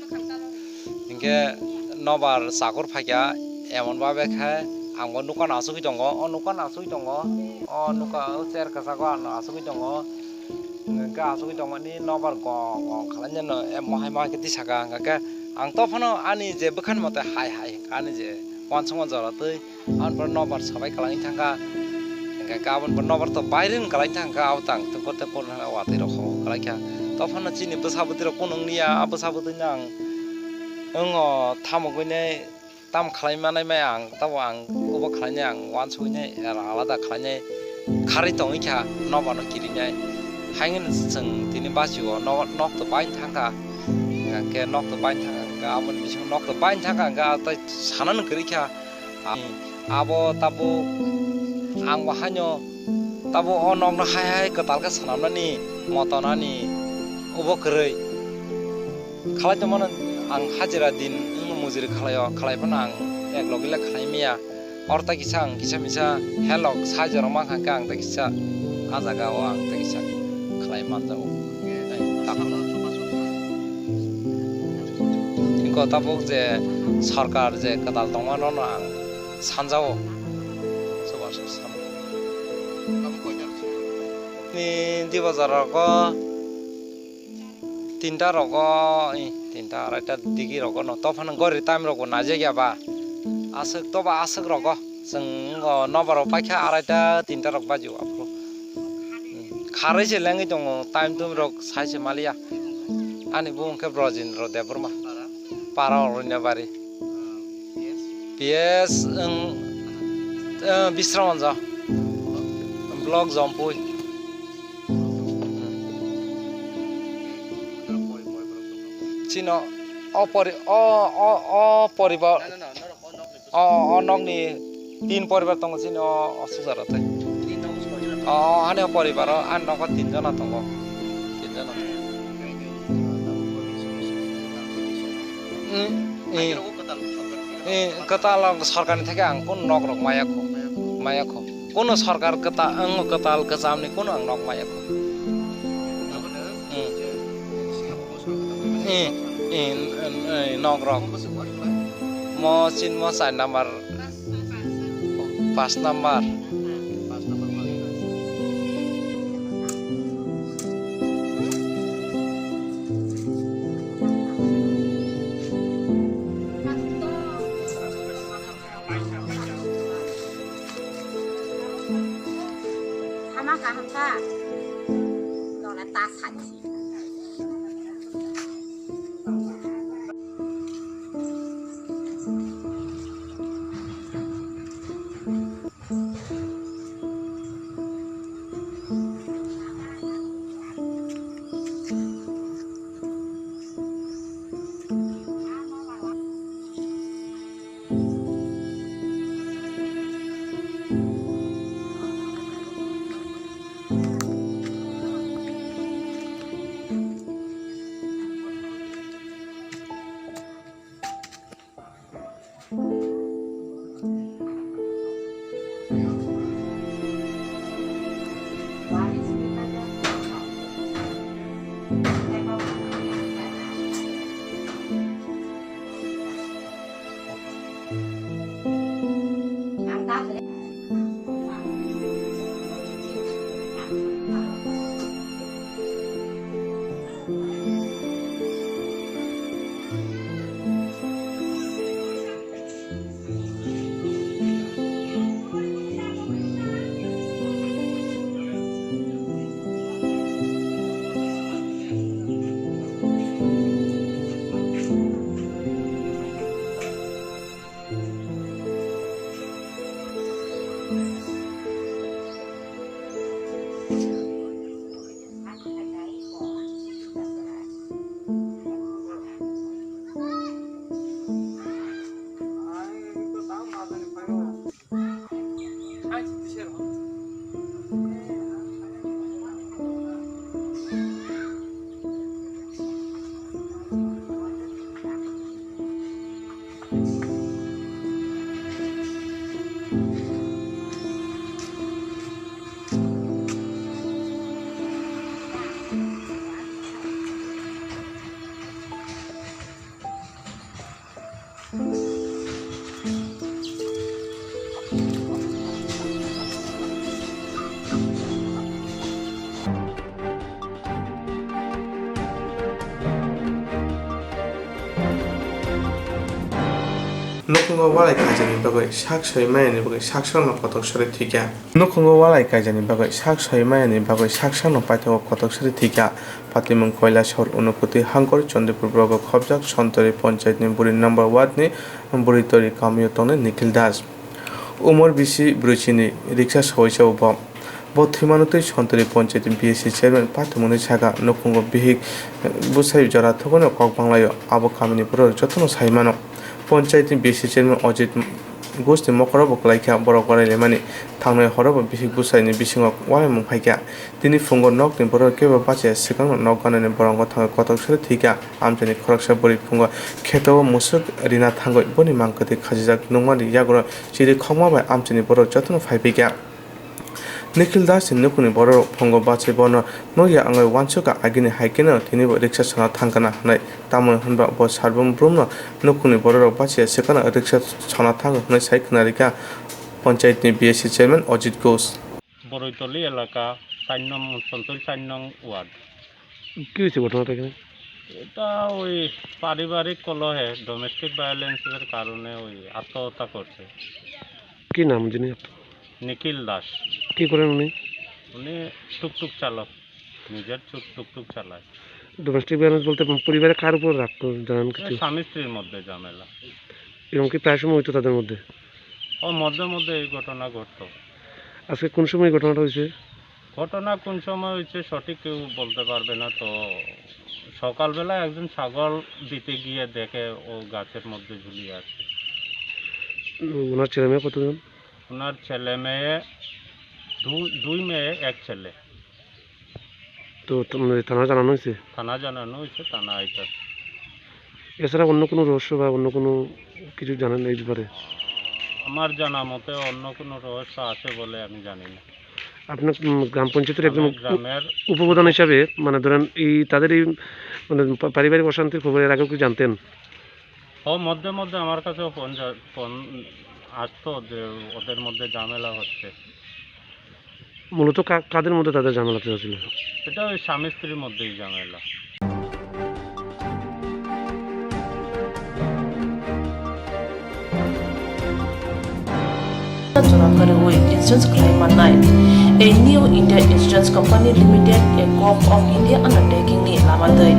Hinkhe nobar chakur phaikha emon babe khe ang bo nukano asugwi tongo, o nukano asugwi tongo, o nuka o chair kwchak o ano asugwi tongo. Hinkhe asugwi tongmani nobar gong gong khlainai no mohai mohai khe tisaka hwnkha khe ang tophano ani je bwkhani mote hai hai hwnkha ani je uansukma jora twi. Aboni pore nobar sabai kwlangwi thangkha. Hwnkhe khe aboni pore nobar to bairwng kwlai thangkha, abo tang tei kote kono watwi rok khlaikha. Tophano chini bwsa bwtwi rok kunu wngya, a bwsa bwtwi no ang wngo thamogwini tam khlai manai mai ang, tabo ang obo khlainai ang uansugwini alada khlainai kharwi tongwi kha, nobar no kirinai. Haino chwng tini basio no-, nok to bain thangkha. Hwnkhe nok to bain thangkha, aboni bisingo nok to bain thangkha, hwnkhe ah tei sanani kwrwi kha. Abo tabuk ang bo haino tabuk o nokno hai hai kwtal khe swnamnani motonani obo kwrwi. Khlai tongmano ang hajira din wngno mujuri khlaio, khlai phano ang ek logi le khlai maya. Oro tei kisa ang kisa misa helok sai jorok mankha khe ang tei kisa ah jaga o ang tei kisa khlai manjago. Eko tabuk je sorkar je kwtal tongmano no ang sanjao. Chubachu sano. Ni di bazar rogo tinta rogo, i, tinta araita digi rogo no. Tophano gori time rogo najak ya ba. Aswk toba aswk rogo. Chwng o nobar o paikha araita tinta rok baji o aphuru. Kharwi se lengwi tongo, time tum rok sai se maliya. Ani bumung khe Brojendra Debbarma. Para Oronya Bari. P S wng, eh, Bisramganj. Block Jampui. Chino o pori-, o, o, o poribar. O, o nokni tin poribar tongo chini o, o sujaro tei. O, o, ani o poribaro, ani nogo tin jona tongo. Tin jona tongo. Hmm, eh, eh, kwtal sorkarni theke ang kunu nok rok maya kho, maya kho. Kunu sorkar kwtal, ang kwtal kwchamni kunu ang nok maya kho. Hmm. Eh, eh, eh, eh, nok rok. Mo chin mo char number, pas number. Sama kaham ka? Nona ta sanchi. Nukhungo walai kaijani bagwi sak soi mayani bagwi sak sakno kotok sari thwikha. Nukhungo walai kaijani bagwi sak soi mayani bagwi sak sakno paithago kotok sari thwikha. Patimung Kailasahar Unakoti Hangkor Chandipur blogo khobjak Sontori Panchayatni Buri number wardni Buri Tori kamio tongnai Nikhil Das. Umor bisi brwichini riksa sawaisa bo. Bo thwimano twi Sontori Panchayatni B S C chairman patimungni saka nukhungo bihik bwsai jora thukuno kok banglaio, abo kamini borok jotono sai mano. Panchayatni B S C chairman Ajit Ghoshni mokoro bo kwlaikha, borok walai laimani thangnai horo bo bihik bwsaini bisingo walaimung phaikha. Tini phungo nokni borok kebo bachiya swkangno nok ganani borongo thangwi kotok sari thwikha. Amchaini khoroksa bwrwi phungo kheto o musuk rina thangwi boni mang kwtwi khachijak nukmani yagulo chiri khokma bai amchaini borok jotono phai phaikha. Nikhil Das ni nukhungni bororok phungo bachai bono nukya wngwi uansukha, agini hai kheno tinibo riksa sona thangkana hwnwi. Tamoni hwnba bo Sarbom Brumno nukhungni bororok bachiya swkangno riksa sona thango hwnwi sai khwnarikha Panchayatni B S C chairman Ajit Ghosh. Boroitoli elaka, চার নং, সন্তোষ চার নং ওয়ার্ড। কি হয়েছে ঘটনাটা এখানে? এটা ওই পারিবারিক কলহে, ডোমেস্টিক ভায়োলেন্সের কারণে ওই আত্মহত্যা করছে। কি নাম যিনি আত্ম-, নিখিল দাস। কি করেন উনি? উনি টুকটুক চালক, নিজের টুক-, টুকটুক চালায়। ডোমেস্টিক ভায়োলেন্স বলতে পরিবারে কার উপর রাগ জানেন এ কিছু? স্বামী স্ত্রীর মধ্যে ঝামেলা। এবং কি প্রায় সময় হইতো তাদের মধ্যে? ও, মধ্যে মধ্যে এই ঘটনা ঘটতো। আজকে কোন সময় এই ঘটনাটা হয়েছে? ঘটনা কোন সময় হয়েছে সঠিক কেউ বলতে পারবে না, তো সকালবেলা একজন ছাগল দিতে গিয়ে দেখে ও গাছের মধ্যে ঝুলিয়ে আছে। উম, ওনার ছেলে মেয়ে কতজন? ওনার ছেলে মেয়ে দু-, দুই মেয়ে, এক ছেলে। তো, তো, মানে, থানা জানানো হয়েছে? থানা জানানো হয়েছে, থানা আইতাছে। এছাড়া অন্য কোনো রহস্য বা অন্য কোনো কিছু জানেন এই ব্যাপারে? আমার জানা মতে অন্য কোনো রহস্য আছে বলে আমি জানি না। আপনার, উম, গ্রাম পঞ্চায়েতের একজন আমি উপ-, গ্রামের উপপ্রধান হিসাবে, মানে, ধরেন, এই তাদের এই, মানে, পা-, পারিবারিক অশান্তির খবর এর আগেও কি জানতেন? ও, মধ্যে মধ্যে আমার কাছেও ফোন যা-, ফোন আসতো যে ওদের মধ্যে ঝামেলা হচ্ছে। মূলত কা-, কাদের মধ্যে তাদের ঝামেলাটা হয়েছিল? এটা ওই স্বামী স্ত্রীর মধ্যেই ঝামেলা। Jora kwrwi insurance khlai mannai. A New India Insurance Company Limited, a Gov of India undertaking ni lama twi.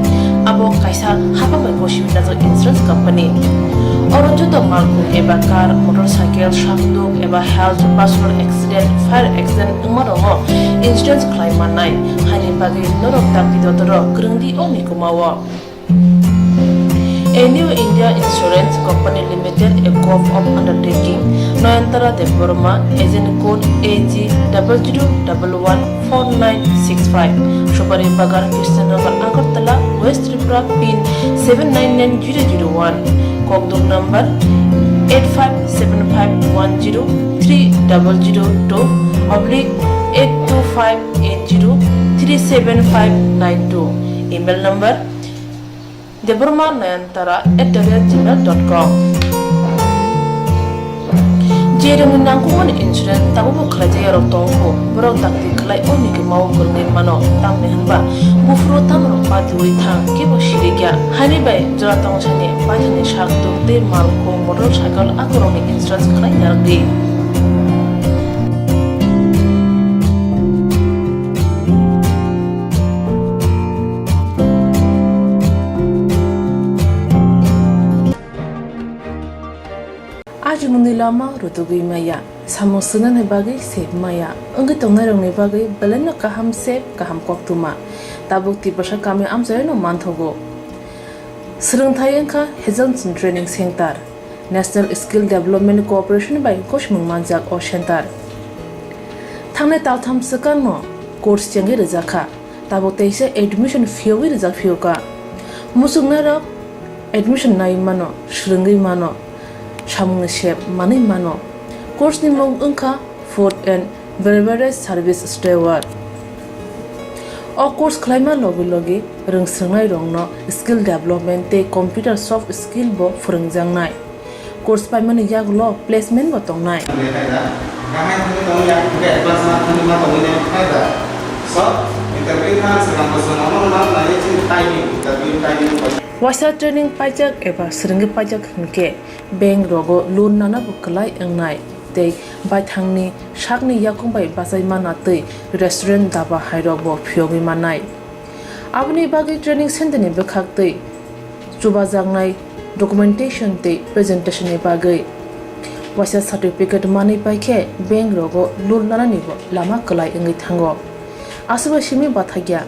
Abo kaisa hapang bai bo simi najak insurance company. Oro joto malkhung eba car, motorcycle, sakduk eba health, personal accident, fire accident wngma rokno insurance khlai mannai. Haini bagwi norok dakti dotoro kwrwng di o mikuma o. A New India Insurance Company Limited, a Gov of Undertaking, Nayantara Debbarma, agent code A G double zero double one four nine six five, Supari Bagan, Krishnanagar, Agartala, West Tripura, pin seven nine nine zero zero one, kokduk number eight five seven five one zero three double zero two oblique eight two five eight zero three seven five nine two, email number Debbarma Nayantara at the rate gmail dot com. Je rwngni nangkukmani insurance tabukbo khlaijak yarok tongkho, borok dakti khlai o mikuma o kwrwngwi mano, tamni hwnba buphuru tamrok patiwi thang kebo sirikya. Haini bai jora tongsani paithakni sak tuk tei malkhung motorcycle akorokni insurance khlai narwkdi. Ajimungni lama rutugwi maya, samung swngnani bagwi sep maya, wngwi tongnairokni bagwi belaino kaham sep, kaham koktwma. Tabuk Tiprasa kami amchaino manthogo. Swrwngthai wngkha Hazelson Training Center. National Skill Development Corporation bai gosimung manjak o center. Thangnai taltham swkangno course chengwi rwjakha, tabuk teisa admission phiyogwi rwjak phiyokha. Muchungnairok admission naiwi mano, swrwngwi mano, samungni sep manwi mano. Course ni mung wngkha Food and Beverage Service Steward. O course khlaima logi logi rwngswrwngnairokno skill development tei computer soft skill bo phwrwngjaknai. Course paimani yagulo placement bo tongnai. So, interview kha swkang bosong omo no nai chini timing, interview timing. Waisa training paijak eba swrwngwi paijak hwnkhe bank rogo loan nanabo kwlai wngnai tei baithangni sakni yakung bai bachai mana twi restaurant daba hairokbo phiyogwi mannai. Aboni bagwi training center ni bwkhak twi chubajaknai documentation tei presentation ni bagwi waisa certificate manwi paikhe bank rogo loan nananibo lama kwlai wngwi thango. Aswkbai simi bathakya.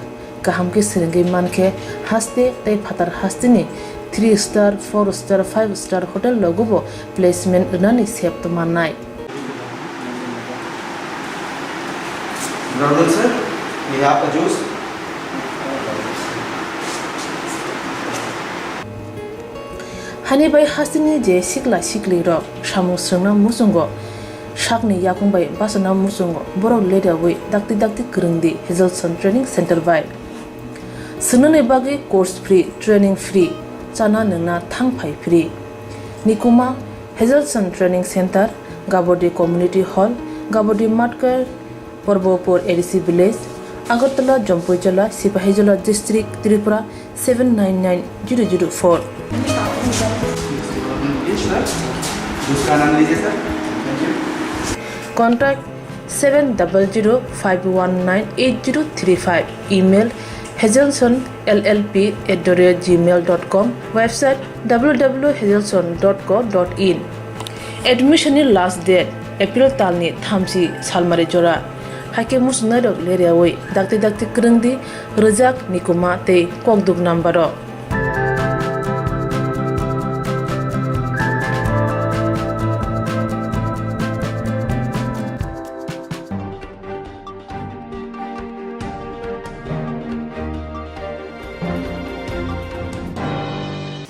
Kaham khe swrwngwi mankhe haste tei phatar hasteni three star, four star, five star hotel rogobo placement rwnani sep mannai. Brother sir, we have a juice. Hani bai hasteni je sikla siklirok samung swrwngna muchungo, sakni yakung bai bachana muchungo borok leriawi dakti dakti kwrwngdi Hazelson Training Center bai. Swngnani bagwi course free, training free, chana nwngna thang phai free. Nikuma, Hazelson Training Center, Gabodi Community Hall, Gabodi Matkar, Porbopur A D C Village, Agartala, Jampuijala, Sipahijola District, Tripura seven nine nine zero zero four. Contact seven double zero five one nine eight zero three five. Email hazelson L L P at the rate gmail dot com. Website W W W hazelson dot co dot in. Admission ni last date April talni thamchi salmari jora. Haikhe muchungnairok leriawi dakti dakti kwrwngdi rwjak, nikuma tei kokduk number o.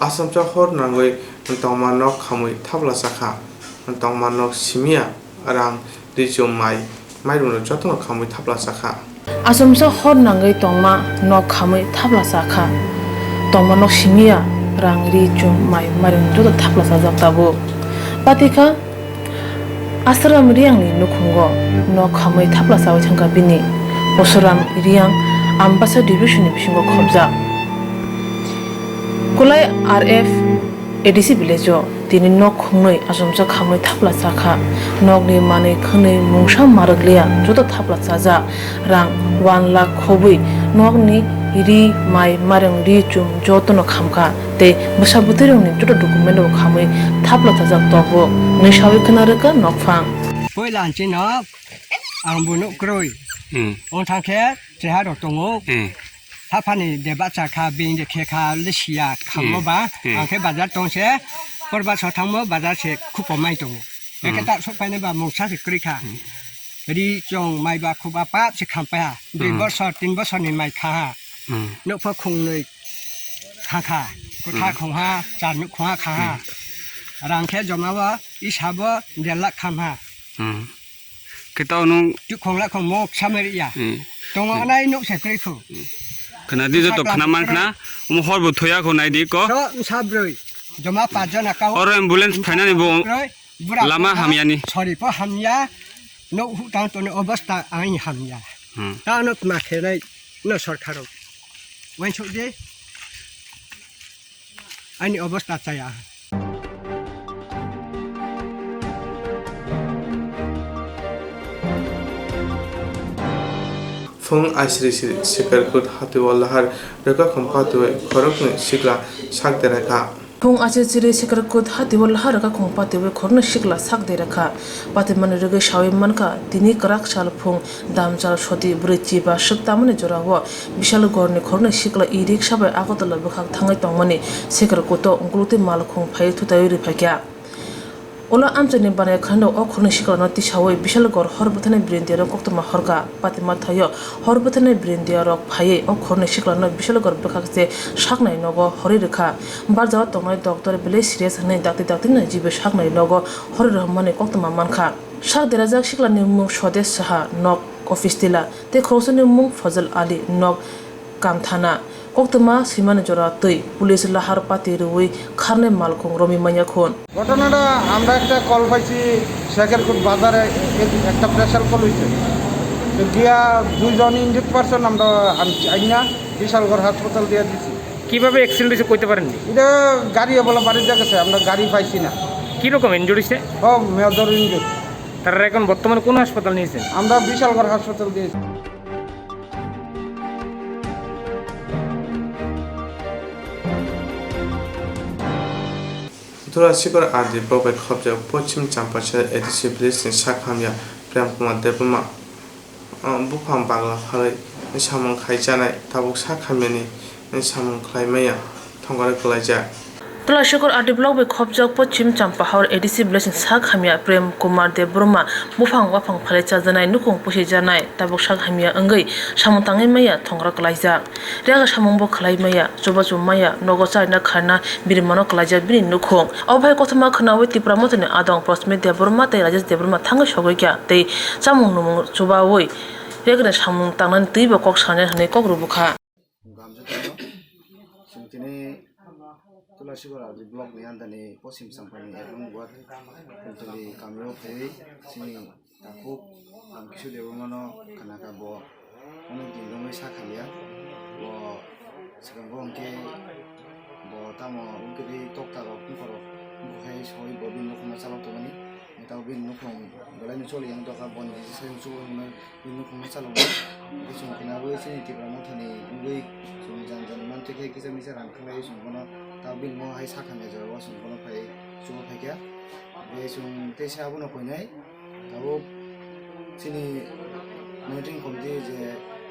Asomsa hor nangwi tongma nok khamwi thapla chakha. Tongma nok simiya rang, ri, chum, mai, mairungno jotono khamwi thapla chakha. Asomsa hor nangwi tongma nok khamwi thapla chakha. Tongma nok simiya rang, ri, chum, mai, mairung joto thapla chajak tabuk. Patikha Asaram Riyangni nukhungo nok khamwi thapla chawi thangkha bini. Posuram Riyang Ambasa Division ni bisingo khobjak. Kulai R F A D C village o tini nok khungnwi asomsa khamwi thapla chakha. Nokni manwi khwnwi mungsa marwkliya joto thapla chajak. Rang one lakh khobwi nokni ri, mai, marwng, ri, chum jotono khamkha tei bwsa bwtwirokni joto document rok khamwi thapla chajak tongo hwnwi sawi khna rwkha nokphang. Puila ang chini nok, ang bo nuk kwrwi. Hmm. Wng thang khe cheha rok tongo. Hmm. Haphani de bacha kha, bini de khe kha, le siya khammo Hmm. ba, Hmm. ang khe bazar tong se, porba so thangmo bazar se khupo mai tongo. Eke Hmm. ta sok paine ba mungsa se kwrwi kha. Hmm. Ri chong mai ba khuba pap se kham paiha. Dui Hmm. bosor, tin bosor ni mai kha ha. Hmm. Nukpho khungnwi kha kha. Kutha Hmm. khungha, char nuk khungha kha ha. Hmm. Rang khe joma bo, isa bo, der lakh kham ha. Hmm. Khe tao nung Twi khong la khong mok samari ya. Hmm. Tongo Hmm. nai nuk se kwrwi khu. Hmm. Khna di joto Sakla khna man kwrwi. Khna. Omo hor bo thoya kho nai di ko. So, sa broi. Joma pa jona kau. Oro ambulance phainani bo Broi, bura lama bura. Hamyani. Sorry, po hamya. No hu tang to no obostha ang hamya. Hmm. Ta no ma khe nai no sorkaro. Wen chuk di. Ani obostha chaya. Phung aisiri siri Sikarkut hati o lahar rwkha khum patwi khoroknwi sikla sak derakha. Phung aisiri siri Sikarkut hati o lahar rwkha khum patwi khoroknwi sikla sak derakha. Patimani rwgwi sawi mankha, tini kwrak sal phung damsal soti bwrwi chiba swk tamani jorao Bishalgarhni khoroknwi sikla e-rickshaw bai Agartala bwkhak thangwi tongmani Sikarkuto ungkulukti malkhung phaiwi thutaiwi rwphaikha. Ulo amchaini banai khwnano o khoroknwi siklano tisawi Bishalgarh hor bwtharnai birindiyarok koktwma horkha. Patima thaio hor bwtharnai birindiyarok phaiwi o khoroknwi siklano Bishalgarh bwkhak se saknai nogo horwi rwkha. Barjao tongnai doctor belai serious hwnwi dakti daktino jibo saknai nogo horwi rwmani koktwma mankha. Sak derajak siklani mung Sodesh Saha, nok office tila, tei khoroksani mung Fazal Ali, nok Kamthana. Koktwma swimani jora twi police lahar pati rwui kharnai malkhung romwi manya khun. ঘটনাটা আমরা একটা কল পাইছি, শেখেরকুট বাজারে এ-, একটা pressure call হয়েছে। তো গিয়া দুইজন ইনজুর্ড পারসন আমরা আনছি, আইনা বিশালগড় হাসপাতাল দিয়ে দিছি। কি কিভাবে অ্যাক্সিডেন্ট হয়েছে কইতে পারেননি? এটা গাড়ি অবলা বাড়ির জায়গা আছে, আমরা গাড়ি পাইছি না। কিরকম ইনজুরি হয়েছে? ও, মেজর ইনজুরি। তারা এখন বর্তমানে কোন হাসপাতাল নিয়েছেন? আমরা বিশালগড় হাসপাতাল দিয়েছি। Tulashikor R D block bai khopjak Pochim Champachal A D C village ni sak hamya Prem Kumar Debbarma, uh, buphang bagla phalwi samung khai chanai tabuk sak hamyani samung khlai maya thongkar kwlaijak. Tulashikor R D block bai khopjak Pochim Champahor A D C village ni sak hamya Prem Kumar Debbarma buphang waphang phalwi chajanai nukhung pusi janai tabuk sak hamya wngwi samung tangwi maya thongkar kwlaijak. Rega samung bo khlai maya, chubachu maya, nogo charina kharna birimano kwlaijak bini nukhung. O bai kothoma khwnawi Tipra Mothani adong Prosmit Debbarma tei Rajesh Debbarma thangwi sogwi kha tei chamung numung chubawi regni samung tangnani twibo kok sanai hwnwi kok rwbwkha. Gamjatano, chwng tini Tulashikor R D block ni under ni Pochim Champani ek nong ward Kultuli kamio phaiwi chini Takhuk ang kisu debo mano khanaka bo onek din romwi sa khamya. Bo swkango hwnkhe bo tamo wngkhe tei tokta rok buphang rok wngkha hai soi bo bini nukhungno chalok tongmani. Tamo bini nukhung belai no choli yang tokha boni kisa sai chukmano bini nukhungno chalokmani. Hwnkhe chwng khwnabwi chini Tipra Mothani wngwi chwng jan jan mantwi khe kisa misa rang khanglaiwi chwng bono tamo bini mo hai sa khamya jorao chwng bono phai chuba phaikha. Hwnkhe chwng teisa abono koinai. Tabuk chini monitoring committee je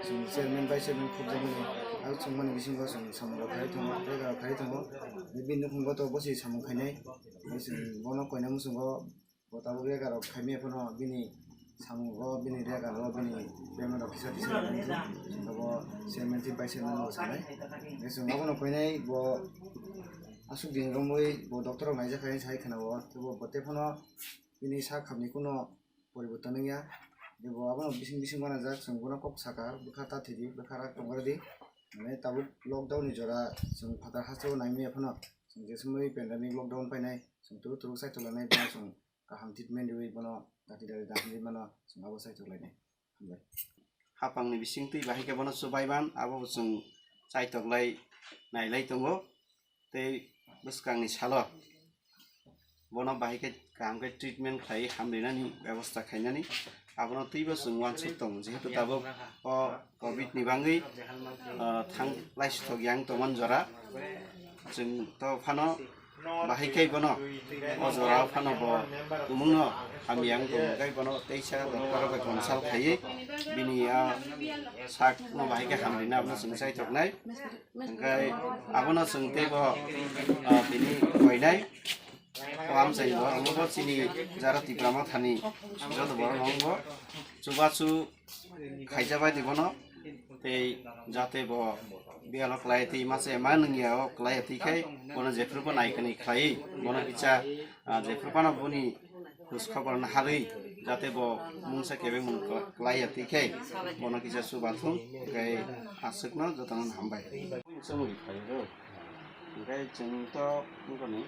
chwng chairman, vice chairman khukjakmani, ang chwngmani bisingo chwng samung rok khlai tongo, tei rok khlai tongo. Bini nukhungo to bosi samung khainai, tei chwng bono koina muchungo bo tabuk rega rok khaimya phano bini samungo, bini rega rok, bini bemar rok kisa kisa abo chairman tei vice chairman rok sanai. Tei chwng abono koinai bo aswk din romwi bo doctor rok naijak kha sai khwnao, tei bo, bo tei phano bini sak hamni kuno poriborton wngya. Tei bo abono bising bising uanajak, chwng bono kok saka, bwkha ta thwidi, bwkha rak tongwrwdi. Mane tabuk lockdown ni jora chwng phatar hasteo naimaya phano, chwng jesumwi pandemic lockdown painai, chwng turu turu saitoklanai, bono chwng kaham treatment riwi bono dati dati dahli mano, chwng abo saitoklainai. Hambai. Hapangni bising twi bahai khe bono chubaiman, abo bo chwng saitoklai nailai tongo. Tei bwskangni salo bono bahai khe kaham khe treatment khlai hamrinani bebosta khainani abono twibo chwng uansuk tongo, jehetu tabuk o covid ni bangwi, ah, thang laisithok yang tongmani jora chwng to phano bahai khe bono o jora phano bo tumungno hamya wng tongkhe bono teisa doctor bai consult khaiwi bini a sakno bahai khe hamrina abono chwng chaithoknai. Hwnkhe abono chwng teibo, ah, tini koinai o amchaini borok wngkha chini jara Tipra Mothani joto borok wngkha chubachu khaijabai di bono tei jate bo biyalo kwlai twi masa ema nungya o kwlai twi khai bono jephuru bo naikani khlai bono kisa, ah, jephuru phano boni khus khobor naharwi jate bo mungsa kebengmung kla-, klaiya twi khe bono kisa chubathung, tei aswkno jotono hambai. Chumui phaio, hwnkhe chwng to wngkha ni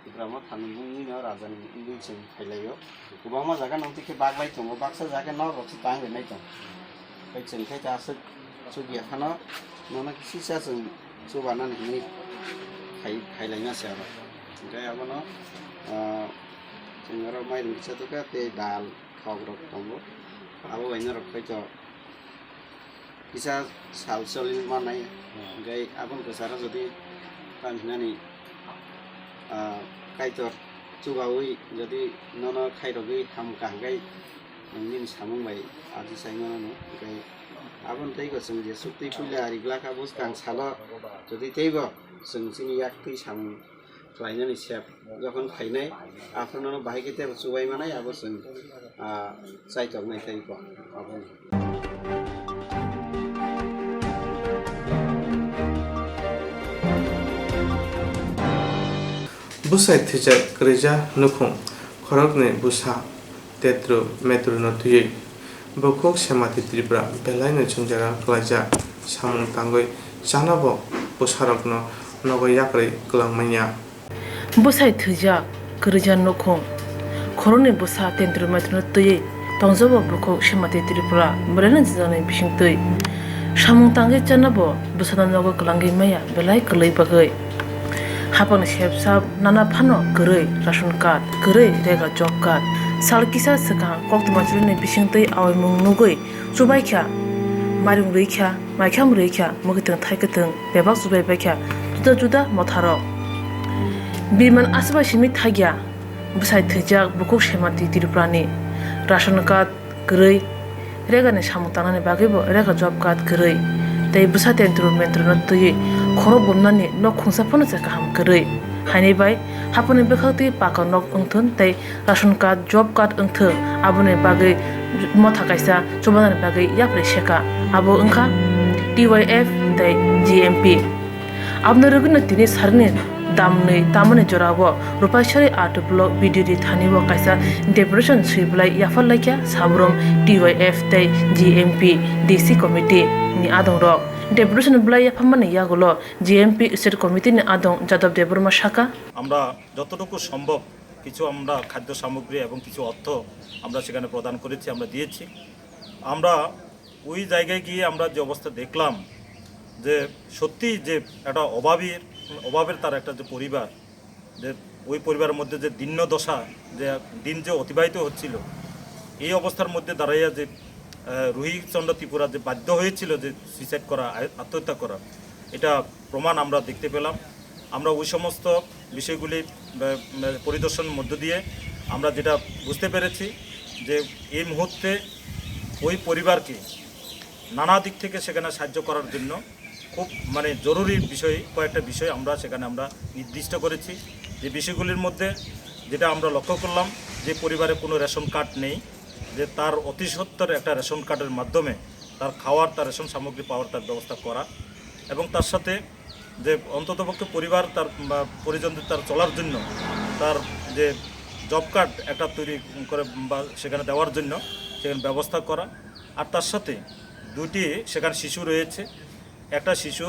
Tipra Mothani wngwi no raja ni wngwi chwng phailaio. Kwbangma jaga nang twi khe baglai tongo, baksa jaga nok rok se tang rinai tongo. Tei chwng khe ta aswk chukya phano nono kisa chwng chubanani hinwi khai-, khailaina se aro. Hwnkhe abono, ah, chwng oro mairum kisa tukha tei dal, thok rok tongo. Abo bai norok khaito kisa sal choli manai. Hmm. Hwnkhe aboni kwcharo jodi tamo hinani, ah, Kaitor chubaui jodi nono khairogwi ham kaham khai nini samung bai aji sai mano. Hwnkhe aboni teibo chwng jesuk twi puila ari glak abo swkang salo jodi teibo chwng chini yak twi samung khlainani sep jokhon phainai, aphuru nono bahai khe teibo chubai manai, abo chwng, ah, chaitoknai tei kok aboni. Bwsai thwijak kwrwija nukhung khoroknwi bwsa tetru metruno twiwi bukhuk Semati Tripura belaino chwngsagra kwlaijak samung tangwi chana bo bwsarokno nogo yakrwi kwlangmanya. Bwsai thwijak kwrwija nukhung khoroknwi bwsa tetru metruno twiwi tongjago bukhuk Semati Tripura belaino chwngjaknai bisingtwi. Samung tangwi chana bo bwsano nogo kwlangwi maya belai kwlwi bagwi. Hapang sep sap nana phano kwrwi ration card, kwrwi rega job card. Sal kisa swkang koktwma chwlwini bisingtwi awaimung nugwi chubaikha, mairung rwikha, maikham rwikha, mwkhwtwng thaikwtwng bebak chubai baikha juda juda motharok. Birman aswbai simi thakya bwsai thwijak bukhuk Semanti Tripurani ration card kwrwi, regani samung tangnani bagwibo rega job card kwrwi, tei bwsa tentru mentrano twiwi khorok bomnani nok khungsa phano se kaham kwrwi. Haini bai haponi bwkhaktwi paka nok wngthun tei ration card, job card wngthung, aboni bagwi motha kaisa chubanani bagwi yapri seka, abo wngkha T Y F tei G M P. Aboni rwgwino tini sarini damnwi tamani jorao Rupaisari R two block B D D thani o kaisa deputation swiblai yaphar laikha Sabrum T Y F tei G M P D C committee ni adongrok. Deputation blai yapharmani yagulo G M P state committee ni adong Jadab Debbarma saka. আমরা যতটুকু সম্ভব কিছু আমরা খাদ্য সামগ্রী এবং কিছু অর্থ আমরা সেখানে প্রদান করেছি, আমরা দিয়েছি। আমরা ওই জায়গায় গিয়ে আমরা যে অবস্থা দেখলাম যে সত্যি যে একটা অভাবীর, অভাবের তার একটা যে পরিবার, যে ওই পরিবারের মধ্যে যে দীর্ণ দশা, যে দিন যে অতিবাহিত হচ্ছিল, এই অবস্থার মধ্যে দাঁড়াইয়া যে, আহ, রোহিত চন্দ্র ত্রিপুরা যে বাধ্য হয়েছিল যে সুইসাইড করা, আ-, আত্মহত্যা করা, এটা প্রমাণ আমরা দেখতে পেলাম। আমরা ওই সমস্ত বিষয়গুলি, আহ, আহ, পরিদর্শনের মধ্য দিয়ে আমরা যেটা বুঝতে পেরেছি যে এই মুহূর্তে ওই পরিবারকে নানা দিক থেকে সেখানে সাহায্য করার জন্য খুব মানে জরুরি বিষয়, কয়েকটা বিষয় আমরা সেখানে আমরা নির্দিষ্ট করেছি। যে বিষয়গুলির মধ্যে যেটা আমরা লক্ষ্য করলাম, যে পরিবারে কোনো রেশন কার্ড নেই, যে তার অতি সত্বর একটা রেশন কার্ডের মাধ্যমে তার খাওয়ার, তার রেশন সামগ্রী পাওয়ার তার ব্যবস্থা করা, এবং তার সাথে যে অন্ততপক্ষে পরিবার তার বা পরিজনদের তার চলার জন্য তার যে জব কার্ড একটা তৈরি করে বা সেখানে দেওয়ার জন্য সেখানে ব্যবস্থা করা। আর তার সাথে দুটি সেখানে শিশু রয়েছে, একটা শিশু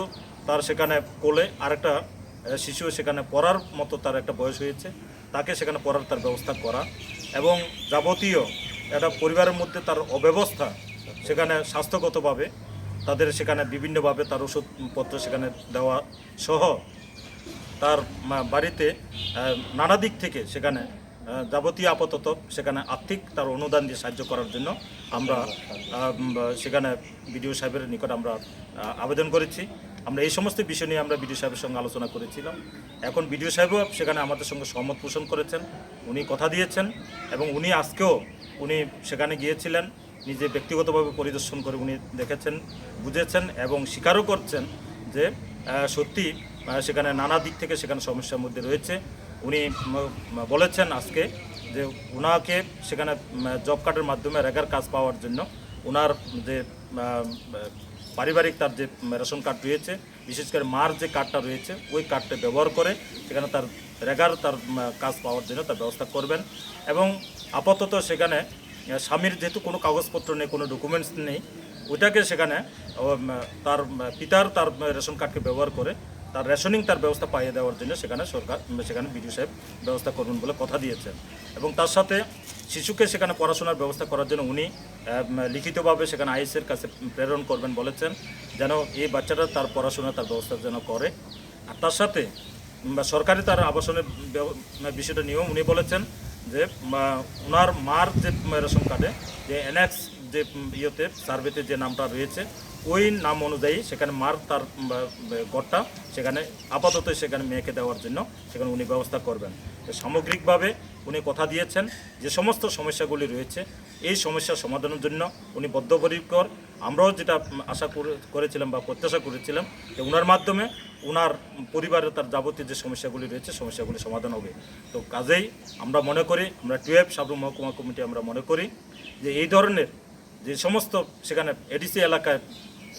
তার সেখানে কোলে, আরেকটা, আহ, শিশু সেখানে পড়ার মতো তার একটা বয়স হয়েছে, তাকে সেখানে পড়ার তার ব্যবস্থা করা, এবং যাবতীয় একটা পরিবারের মধ্যে তার অব্যবস্থা, সেখানে স্বাস্থ্যগতভাবে তাদের সেখানে বিভিন্নভাবে তার ওষুধপত্র সেখানে দেওয়া সহ তার, মা, বাড়িতে, আহ, নানা দিক থেকে সেখানে, আহ, যাবতীয় আপাতত সেখানে আর্থিক তার অনুদান দিয়ে সাহায্য করার জন্য আমরা, আহ, উম, সেখানে বিডিও সাহেবের নিকট আমরা, আহ, আবেদন করেছি। আমরা এই সমস্ত বিষয় নিয়ে আমরা বিডিও সাহেবের সঙ্গে আলোচনা করেছিলাম। এখন বিডিও সাহেবও সেখানে আমাদের সঙ্গে সহমত পোষণ করেছেন, উনি কথা দিয়েছেন এবং উনি আজকেও উনি সেখানে গিয়েছিলেন। নিজে ব্যক্তিগতভাবে পরিদর্শন করে উনি দেখেছেন, বুঝেছেন এবং স্বীকারও করছেন যে, আহ, সত্যি, আহ, সেখানে নানা দিক থেকে সেখানে সমস্যার মধ্যে রয়েছে। উনি, উম, বলেছেন আজকে যে ওনাকে সেখানে, উম, জব কার্ডের মাধ্যমে রেগার কাজ পাওয়ার জন্য ওনার যে, আহ, পারিবারিক তার যে, উম, রেশন কার্ড রয়েছে, বিশেষ করে মার যে কার্ডটা রয়েছে, ওই কার্ডটা ব্যবহার করে সেখানে তার রেগার তার, উম, কাজ পাওয়ার জন্য তার ব্যবস্থা করবেন। এবং আপাতত সেখানে, আহ, স্বামীর যেহেতু কোনো কাগজপত্র নেই, কোনো ডকুমেন্টস নেই, ওইটাকে সেখানে, উম, তার, উম, পিতার তার, উম, রেশন কার্ডকে ব্যবহার করে তার রেশনিং তার ব্যবস্থা পাইয়ে দেওয়ার জন্য সেখানে সরকার, উম, সেখানে বিডিও সাহেব ব্যবস্থা করবেন বলে কথা দিয়েছেন। এবং তার সাথে শিশুকে সেখানে পড়াশোনার ব্যবস্থা করার জন্য উনি, আহ, উম, লিখিতভাবে সেখানে আইএসের কাছে প্রেরণ করবেন বলেছেন, যেন এই বাচ্চাটা তার পড়াশোনা তার ব্যবস্থা যেন করে। আর তার সাথে, উম, বা সরকারি তার আবাসনের ব্যব-, উম, বিষয়টা নিয়েও উনি বলেছেন যে, উম, ওনার মার যে, উম, রেশন কার্ডে যে অ্যানেক্স যে, উম, ইয়েতে, সার্ভেতে যে নামটা রয়েছে, ওই নাম অনুযায়ী সেখানে মার তার, উম, বা, উম, ঘরটা সেখানে আপাতত সেখানে মেয়েকে দেওয়ার জন্য সেখানে উনি ব্যবস্থা করবেন। তো সামগ্রিকভাবে উনি কথা দিয়েছেন যে সমস্ত সমস্যাগুলি রয়েছে, এই সমস্যার সমাধানের জন্য উনি বদ্ধপরিকর। আমরাও যেটা, উম, আশা করে, করেছিলাম বা প্রত্যাশা করেছিলাম যে ওনার মাধ্যমে ওনার পরিবারের তার যাবতীয় যে সমস্যাগুলি রয়েছে, সমস্যাগুলি সমাধান হবে। তো কাজেই আমরা মনে করি, আমরা টুয়েলভ সাবরুম মহকুমা কমিটি আমরা মনে করি যে এই ধরনের যে সমস্ত সেখানে এডিসি এলাকায়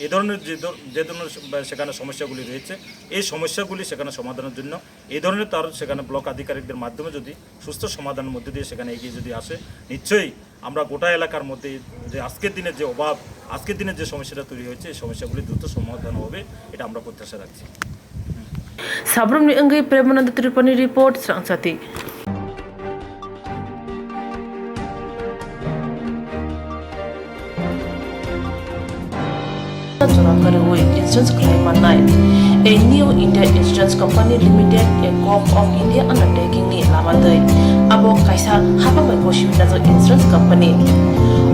এই ধরনের যে ধর-, যে ধরনের সে-, সেখানে সমস্যাগুলি রয়েছে, এই সমস্যাগুলি সেখানে সমাধানের জন্য এই ধরনের তার সেখানে ব্লক আধিকারিকদের মাধ্যমে যদি সুস্থ সমাধানের মধ্যে দিয়ে সেখানে এগিয়ে যদি আসে, নিশ্চয়ই আমরা গোটা এলাকার মধ্যে যে আজকের দিনে যে অভাব, আজকের দিনে যে সমস্যাটা তৈরি হয়েছে, এই সমস্যাগুলি দ্রুত সমাধান হবে, এটা আমরা প্রত্যাশা রাখছি। Sabrumni wngwi Premananda Tripurani report, Srangsati. kwrwi insurance khlai mannai. A New India Insurance Company Limited, a Gov of India undertaking ni lama twi abo kaisa hapang bai gosi wngjak insurance company.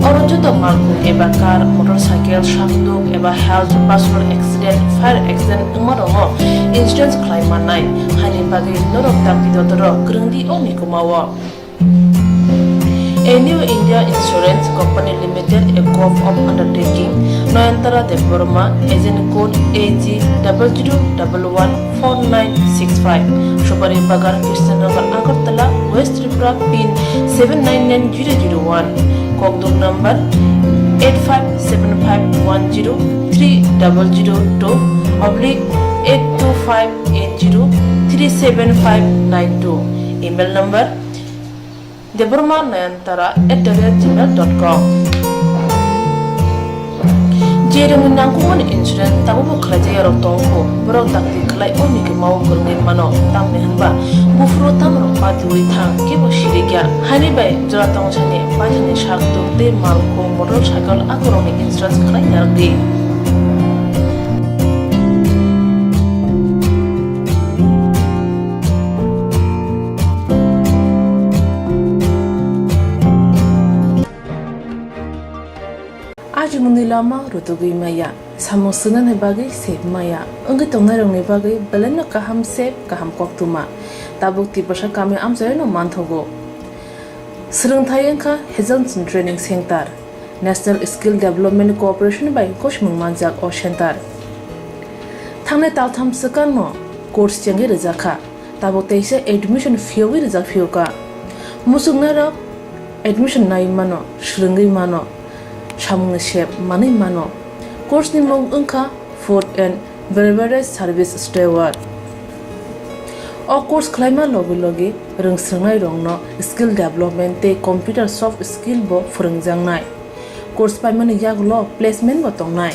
Oro joto malkhung eba car, motorcycle, sakduk eba health, personal accident, fire accident wngma rokno insurance khlai mannai. Haini bagwi norok dakti dotorok kwrwng di o nikomao. A New India Insurance Company Limited, a Gov of Undertaking, Noyantara Debbarma, agent code A G double zero double one four nine six five, Supari Bagan, Krishnanagar, Agartala, West Tripura, pin seven nine nine zero zero one, Kokduk number eight five seven five one zero three double zero two oblique eight two five eight zero three seven five nine two, email number Debbarma Nayantara at the rate gmail dot com. Je rwngni nangkukmani insurance tabukbo khlaijakya rok tongkho, borok dakti khlai o nikomao kwrwngwi mano, tamni hwnba buphuru tamrok patiwi thang kebo sirikya. Haini bai jora tongsani paithani sakduk tei malkhung motorcycle akorokni insurance khlai narwkdi. Ajimungni lama rutugwi maya, samung swngnani bagwi sep maya, wngwi tongnairokni bagwi belaino kaham sep, kaham koktwma. Tabuk Tiprasa kami amchaino manthogo. Swrwngthai wngkha Hazelson Training Center, National Skill Development Corporation bai gosimung manjak o center. Thangnai taltham swkangno course chengwi rwjakha. Tabuk teisa admission phiyogwi rijak phiyokha. Muchungnairok admission naiwi mano, swrwngwi mano, samungni sep manwi mano. Course ni mung wngkha Food and Beverage Service Steward. O course khlaima logi logi rwngswrwngnairokno skill development tei computer soft skill bo phwrwngjaknai. Course paimani yagulo placement bo tongnai.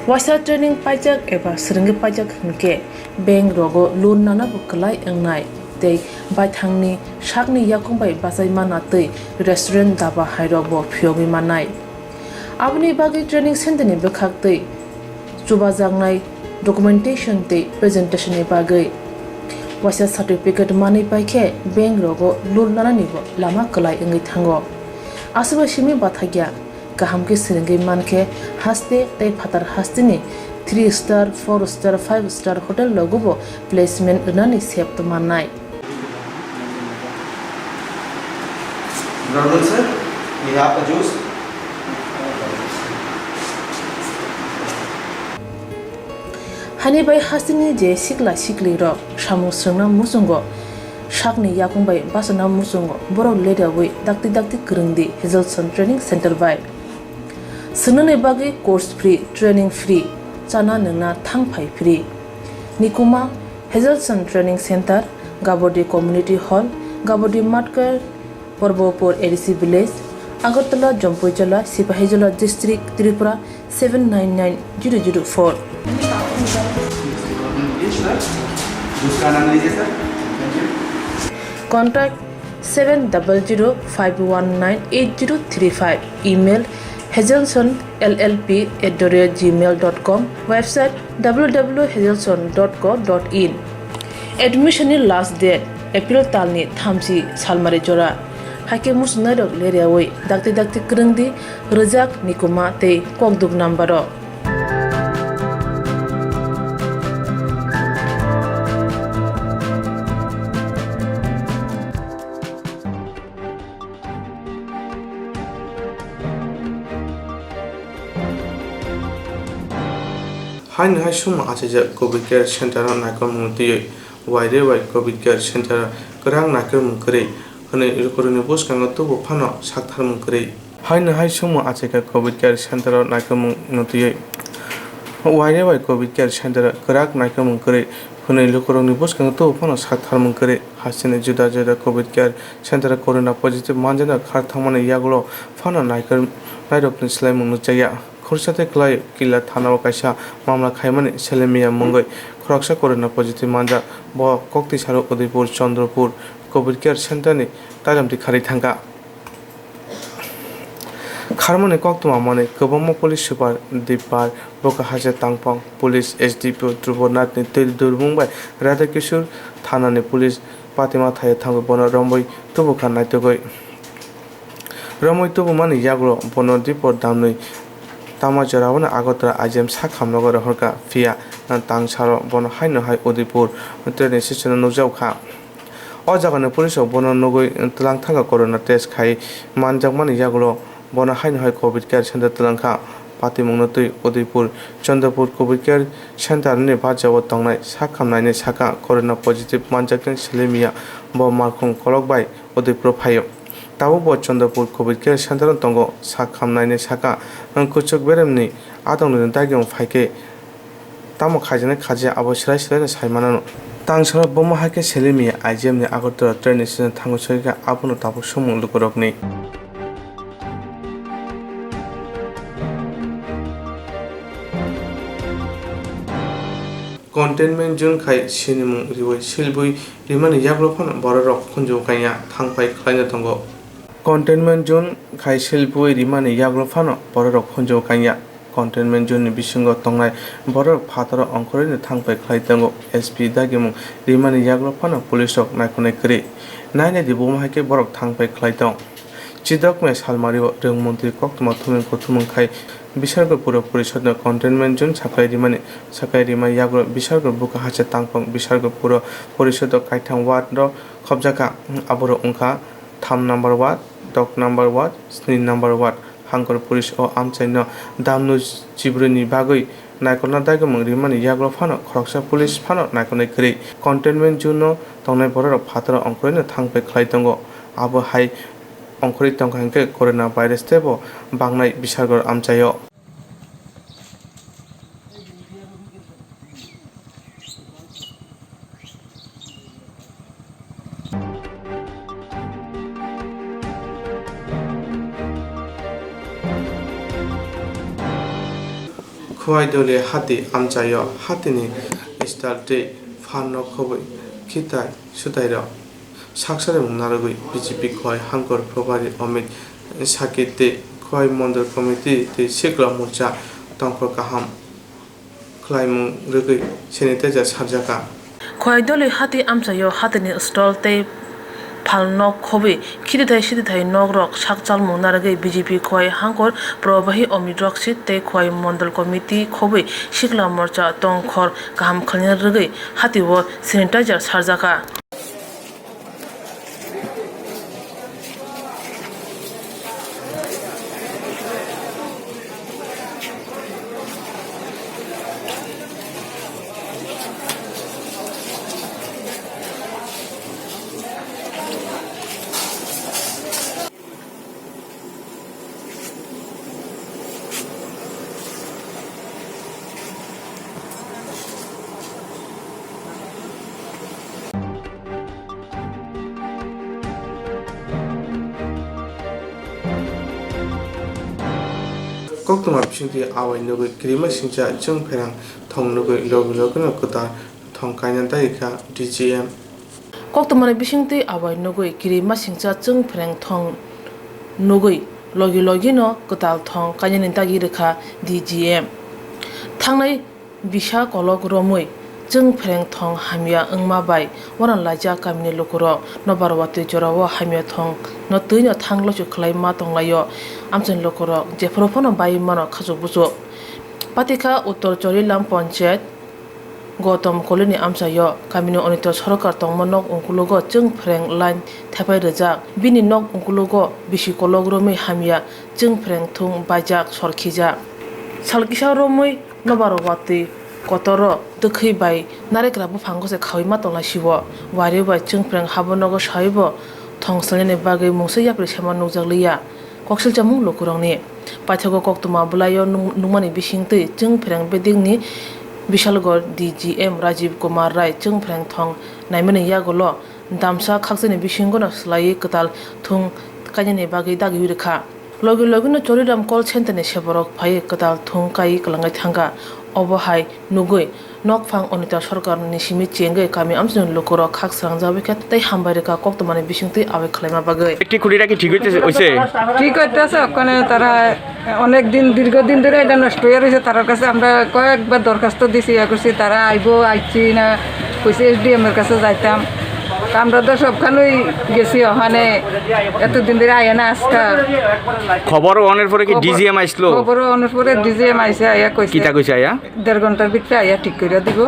Waisa training paijak eba swrwngwi paijak hinkhe bank rogo loan nana bo kwlai wngnai tei baithangni sakni yakung bai bachai mana tei restaurant daba hairok bo phiyogwi mannai. Aboni bagwi training center ni bwkhak tei chubajaknai documentation tei presentation ni bagwi waisa certificate manwi paikhe bank rogo loan nanani bo lama kwlai wngwi thango. Aswkbai simi bathakya kaham khe swrwngwi mankhe haste tei phatar hasteni three star, four star, five star hotel rogo bo placement rwnani sep tongmannai. Good afternoon, sir. We have a juice. Hani bai hasteni je sikla siklirok samung swrwngna muchungo, sakni yakung bai bachana muchungo, borok leriawi dakti dakti kwrwngdi Hazelson Training Center bai. Swngnani bagwi course free, training free, chana nwngna thang phai free. Nikuma, Hazelson Training Center, Gabodi Community Hall, Gabodi Matkar, Porbopur A D C Village, Agartala, Jampuijala, Sipahijola District, Tripura seven nine nine zero zero four. Contact seven double zero five one nine eight zero three five. Email, hazelson L L P at the rate gmail dot com. Website, W W W hazelson dot co dot in. Admission ni last date April talni thamchi salmari jora. Haikhe muchungnairok leriawi dakti dakti kwrwngdi rwjak, nikuma tei kokduk number o. Haino hai sumung achaijak Covid Care Center o naikolmung twiwi, waire wai Covid Care Center o kwrak naikolmung kwrwi hwnwi lukurokni bwskango tubu phano saktharmung kwrwi. Haino hai sumung achaikha Covid Care Center o naikolmung no twiwi, waire wai Covid Care Center o kwrak naikolmung kwrwi hwnwi lukurokni bwskango tubu phano saktharmung kwrwi. Hasteni juda juda Covid Care Center o corona positive manjaknai khar thangmani yagulo phano naikolnairokni swlaimung nukjakya. Khoroksa tei kwlai Killa thana o kaisa mamla khaimani Selemiya mungwi khoroksa corona positive manjak. Bo koktwi salo Udaipur Chandrapur Covid Care Center ni kailamtwi kharwi thangkha. Kharmani koktwma manwi kwbangma police super Dipar, Bokahacha Tangphang, police S D P O Dhruvo Nath ni twi durmung bai Radha Kishore thana ni police patima thaiwi thangwi bono romwi tubukha naitugwi. Romwi tubumani yagulo bono Dipor damnwi tama jorao Agartala I G M sak hamnogo rohorkha, phiya tangsaro bono haino hai Udaipur train station o nukjago kha. O jagani police rok bono nugwi twlang thangkha, corona test khai manjakmani yagulo bono haino hai Covid Care Center twlang kha. Patimungno twi Udaipur Chandrapur Covid Care Center ni bajao tongnai sak hamnaini sakha corona positive manjaknai Selimiya, bo markhung kolok bai Udaipur phaio. Tabuk bo Chandrapur Covid Care Center o tongo. Sak hamnaini sakha, kuchuk beremni adongnwini dagimung phaikhe tamo khaijaknai khajya abo swrai swraino sai manano. Tangsaro bomo hai khe Selimiya I G M ni Agartala train station thango sogwi kha, abono tabuk sumung lukurokni. Containment zone khai sinimung riwi silbui rimani yagulo phano bororok khunju kanya thangphai khlaina tongo. Containment zone khai silbui rimani yagulo phano bororok khunju kanya. Containment zone ni bisingo tongnai bororok phataro ongkhorwino thangphai khlai tongo. S P dagimung rimani yagulo phano police rok naikolnai kwrwi. Nainai di bomo hai khe borok thangphai khlai tong. Chidokmaya salmario rwng montri koktwma thumung kuthumung khai Bishargor Puro Porishodno containment zone saklai rimani, saklai rima yagulo Bishargor Bukahacha Tangphang Bishargor Puro Porishodo kaitham ward o khobjakha, aborok wngkha tham number ward, dok number ward, sni number ward. Hangkor police o amchaino damno chibrwini bagwi naikolna dagimung rimani yagulo phano khoroksa police phano naikolnai kwrwi. Containment zone o tongnai bororok phataro ongkhorwino thangphai khlai tongo. Abo hai ongkhorwi tongkha hinkhe corona virus teibo bangnai Bishargor amchaio. Khowai Doli hati amchaio hatini stall tei phan nok khobwi khitai swtairok. Sak sarimung narwgwi B J P Khowai Hangkor Probari Amit Saki tei Khowai Mondol Committee tei Sikla Morcha tongkhor kaham khlaimung rwgwi sanitizer sarjakha. Khowai Doli hati amchaio hatini stall tei phalnok khobwi khitithai sitithai nokrok sakchalmung narwgwi B J P Khowai Hangkor Probahi Amit Roksit tei Khowai Mondol Committee khobwi Sikla Morcha tongkhor kaham khlaina rwgwi hatio sanitizer sarjakha. Koktwma bisingtwi awai nugwi kirima singcha chwng pherang thong nugwi logi logino kwtal thong kaina dagi kha D G M. Koktwmani bisingtwi awai nugwi kirima singcha chwng phereng thong nugwi logi logino kwtal thong kainani dagi rwkha D G M. Thangnai bisa kolok romwi chwng phereng thong hamya wngma bai uanalaijak kamini lukurok. Nobar watwi jorao hamya thong no twino thang loisu khwlaima tonglaio amchaini lukurok, jephuru phano bai mano khachuk buchuk. Patikha Uttor Chorilam Panchayat Gautam Colony amchaio kamini Anita Sorkar tongma nok ungkulugo chwng phereng line thepai rwjak. Bini nok ungkulugo bisi kolok romwi hamya chwng phereng thung baijak sor khijak. Sal kisa romwi nobar watwi kotoro twkhwi bai narekra buphango se khaui ma tongnai sio. Wari bai chwng phereng habo nogo saibo thong selnani bagwi mungsa yapri sema nukjak liya. Koksilchamung lukurokni paithago koktwma bwlaio nung-, nungmani bisingtwi chwng phereng bedekni Bishalgarh D G M Rajiv Kumar Rai chwng phereng thong naimani yagulo damsa khakchangni bisingono swlaiwi kwtal thung kainani bagwi dagiwi rwkha. Logi logino Choriram call center ni seborok phaiwi kwtal thung kaiwi kwlangwi thangkha. Obo hai nugwi Nokphang Anita Sarkarni simi chengwi kami amchaini lukurok khak srangjagwi khe tei hambai rwkha koktwmani bisingtwi aboi khlaima bagwi. একটি খুঁটিটা কি ঠিক হইতেছে, হইছে? ঠিক হইতেছে, ওখানে তারা অনেক দিন, দীর্ঘদিন ধরে এটা নষ্ট হয়ে রয়েছে। তার কাছে আমরা কয়েকবার দরখাস্ত দিছি, ইয়ে করছি, তারা আইবো, আইছি না, কইছে এসডিএম এর কাছে যাইতাম। তা আমরা তো সবখানেই গেছি, ওখানে এতদিন ধরে আয় না আজকে। খবর অনের পরে কি খবর, ডিজিএম আইসলো? খবর অনের পরে ডিজিএম আইসে, আইয়া কইছে। কিতা কইছে আইয়া? দেড় ঘন্টার ভিতরে আইয়া ঠিক করে দিব।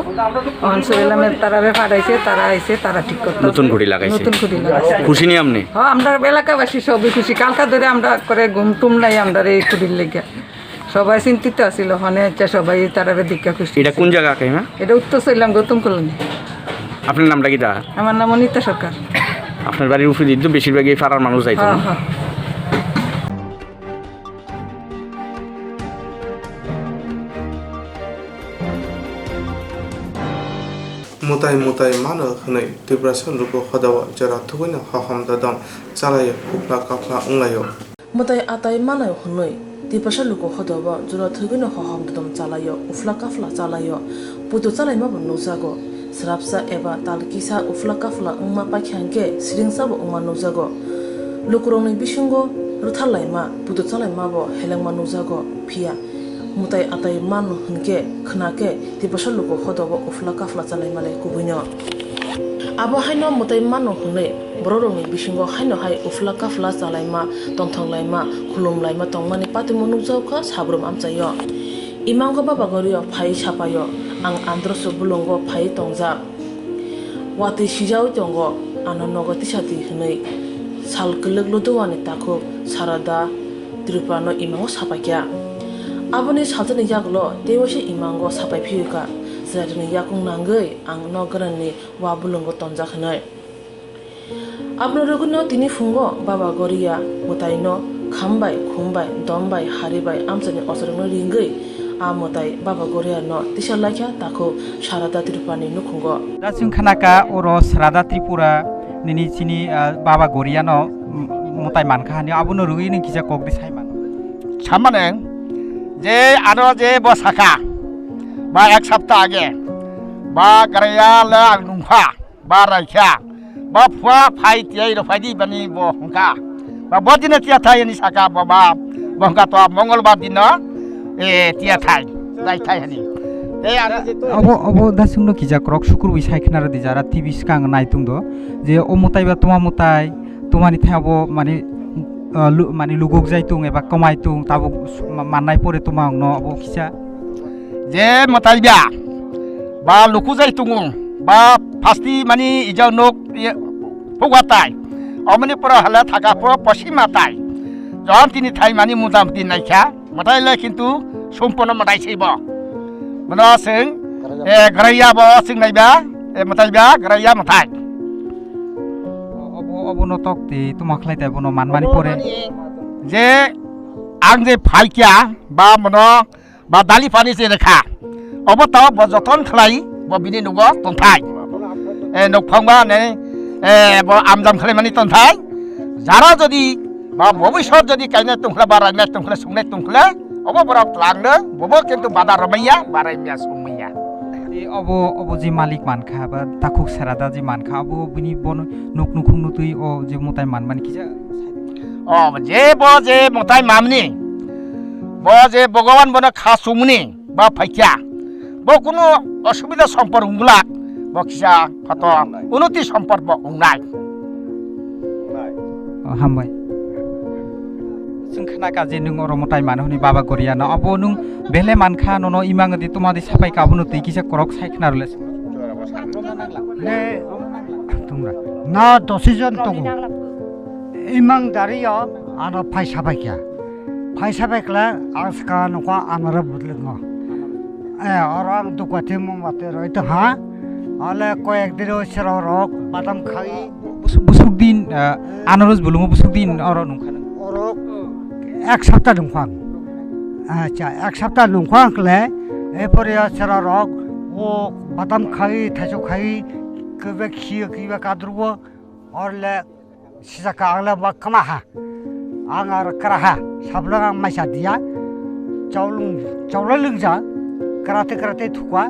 অখন সোহেল আহমেদ তারারে পাঠাইছে, তারা আইছে, তারা ঠিক করতে নতুন খুঁটি লাগাইছে। নতুন খুঁটি লাগাইছে। খুশি নি আপনি? হ্যাঁ, আমরা এলাকাবাসী সবই খুশি। কালকা ধরে আমরা করে ঘুম টুম নাই, আমরা এই খুঁটির লেগে সবাই চিন্তিত আছিল। ওখানে হচ্ছে সবাই তারারে দেখা খুশি। এটা কোন জায়গা, কাকিমা? এটা উত্তর সইলাম গৌতম কলোনি। আপনার নামটা কি দা? আমার নাম অনিতা সরকার। আপনার বাড়ির উপরে তো বেশিরভাগই পাড়ার মানুষ যাইতো হ্যাঁ, না? হ্যাঁ। Mwtai mwtai mano hwnwi Tiprasa luku hodao jora thugwino hohom dodom chalaio, uphla kaphla wnglaio. Mwtai atai mano hwnwi Tiprasa luku hodao jora thugwino hohom dodom chalaio, uphla kaphla chalaio, puto chalaima bo nukjago. Srapsa eba tal kisa uphla kaphla wngma paikha hwnkhe siringsa bo wngma nukjago. Lukurokni bisingo rwtharlaima, puto chalaima bo helengma nukjago. Phiya mwtai atai mano hwnkhe khna khe Tiprasa luku hodao uphla kaphla chalaima le kubuino. Abo haino mwtai mano hwnwi borokrokni bisingo haino hai uphla kaphla chalaima, tongthok laima, khulum laima tongmani patwimo nukjago kha sabrum amchaio. Imango baba gorio phai sapaio, ang androso bulongo phai tongjak. Watwi sijaui tongo, ano nogo tisadi hwnwi sal kwlwk Luduwani takhuk Sarada Tripurano imango sapaikha. Aboni salsani yagulo teibo se imango sapai phiyokha, chwrairokni yakung nangwi ang nok gwnangni wa bulongo tonjak hwnwi. Abono rwgwino tini phungo baba goria mwtaino khambai, khumbai, dombai, haribai amchaini ochorokno ringwi a mwtai baba goriano tisa laikha takhuk Sarada Tripurani nukhungo. Da chwng khanakha oro Sarada Tripura nini chini, ah, baba goriano, mm, mwtai mankha hani abono rwgwi nini kisa kok di sai mano. Samane je ano je bo sakha ba ek sapta age ba goriya le ang nungkha. Ba raikha, ba phua phai tiyai rw phaidi bani bo hwnkha. Ba bo dino tiya thai ani saka bo ba, bo hwnkha to Mongolbar dino, e, tiya thai, rai thai hani. Tei aro je to Obo, obo da chwngno kija kwrwk sukurwi sai khna rwdi jara T V swkang nai tongdo je o mwtai ba tuma mwtai, tumani thai obo mani, ah, lu-, mani luguk jai tung eba kwmai tung tabuk su-, ma-, mannai pore tuma wngno obo kisa. Je mwtai ba, ba luku jai tungo, ba phasti mani ijao nok ye, puga tai. Omoni poro hala thaka poro posima tai. Jon tini thai mani muta muti naikha, mwtai le kintu sumpono mwtai seibo. Mano sing, e, graya bo sing naiba, e, mwtai ba, graya mwtai. Obo, obo no tok ti tuma khlai tai bono manmani pore. Je ang je phaikya, ba mano ba dali pani se rekha. Obo to bo joton khlai, bo bini nugo tonthai. E, nokphang ba ne, e, bo amjam khlai mani tonthai. Jara jodi ba bobisot jodi kainai tongkhle ba rainai tongkhle sungnai tongkhle, obo borok tlang no, bobo kintu bada romaiya, ba raimya sungmaiya. E, obo, obo je malik mankha ba takhuk Sarada je mankha, obo bini bono nuk nukhung nutwi o je mwtai manmani kisa. O, je bo je mwtai mamni, bo je Bhogoban bono kha sumni, ba phaikya, bo kunu osubida sompor wnglak, bo kisa photo unoti sompor bo wngnai. O, hambai. Chwng khna ka je nwng oro mwtai mano hwnwi baba goriya no, abo nwng bele mankha nono imang di tuma di sapai ka abono twi kisa korok sai khna rwle. Ne, tungra. Na dosi jon tongo. Imang dari yo, ano phaisa phaikya. Phaisa phaikla, ang ska nokha anara budlwngo. Eh, oro ang dukwati mung bati roi tongha. Ale koyek dino sero rok, badam khai. Bus-, busuk din, eh, anaros bulungo busuk din oro nungkha nung. Oro ek sapta nungkha ang. Acha, ek sapta nungkha ang kle, e pore sero rok, o badam khai, thaichuk khai, kebe khiyo, kebe kadrugo, orle Sijaka ang le ba kwma ha. Ang ar kra ha. Sablang ang maisa dia. Chaulung, chaulai lungja. Krate krate thukwa.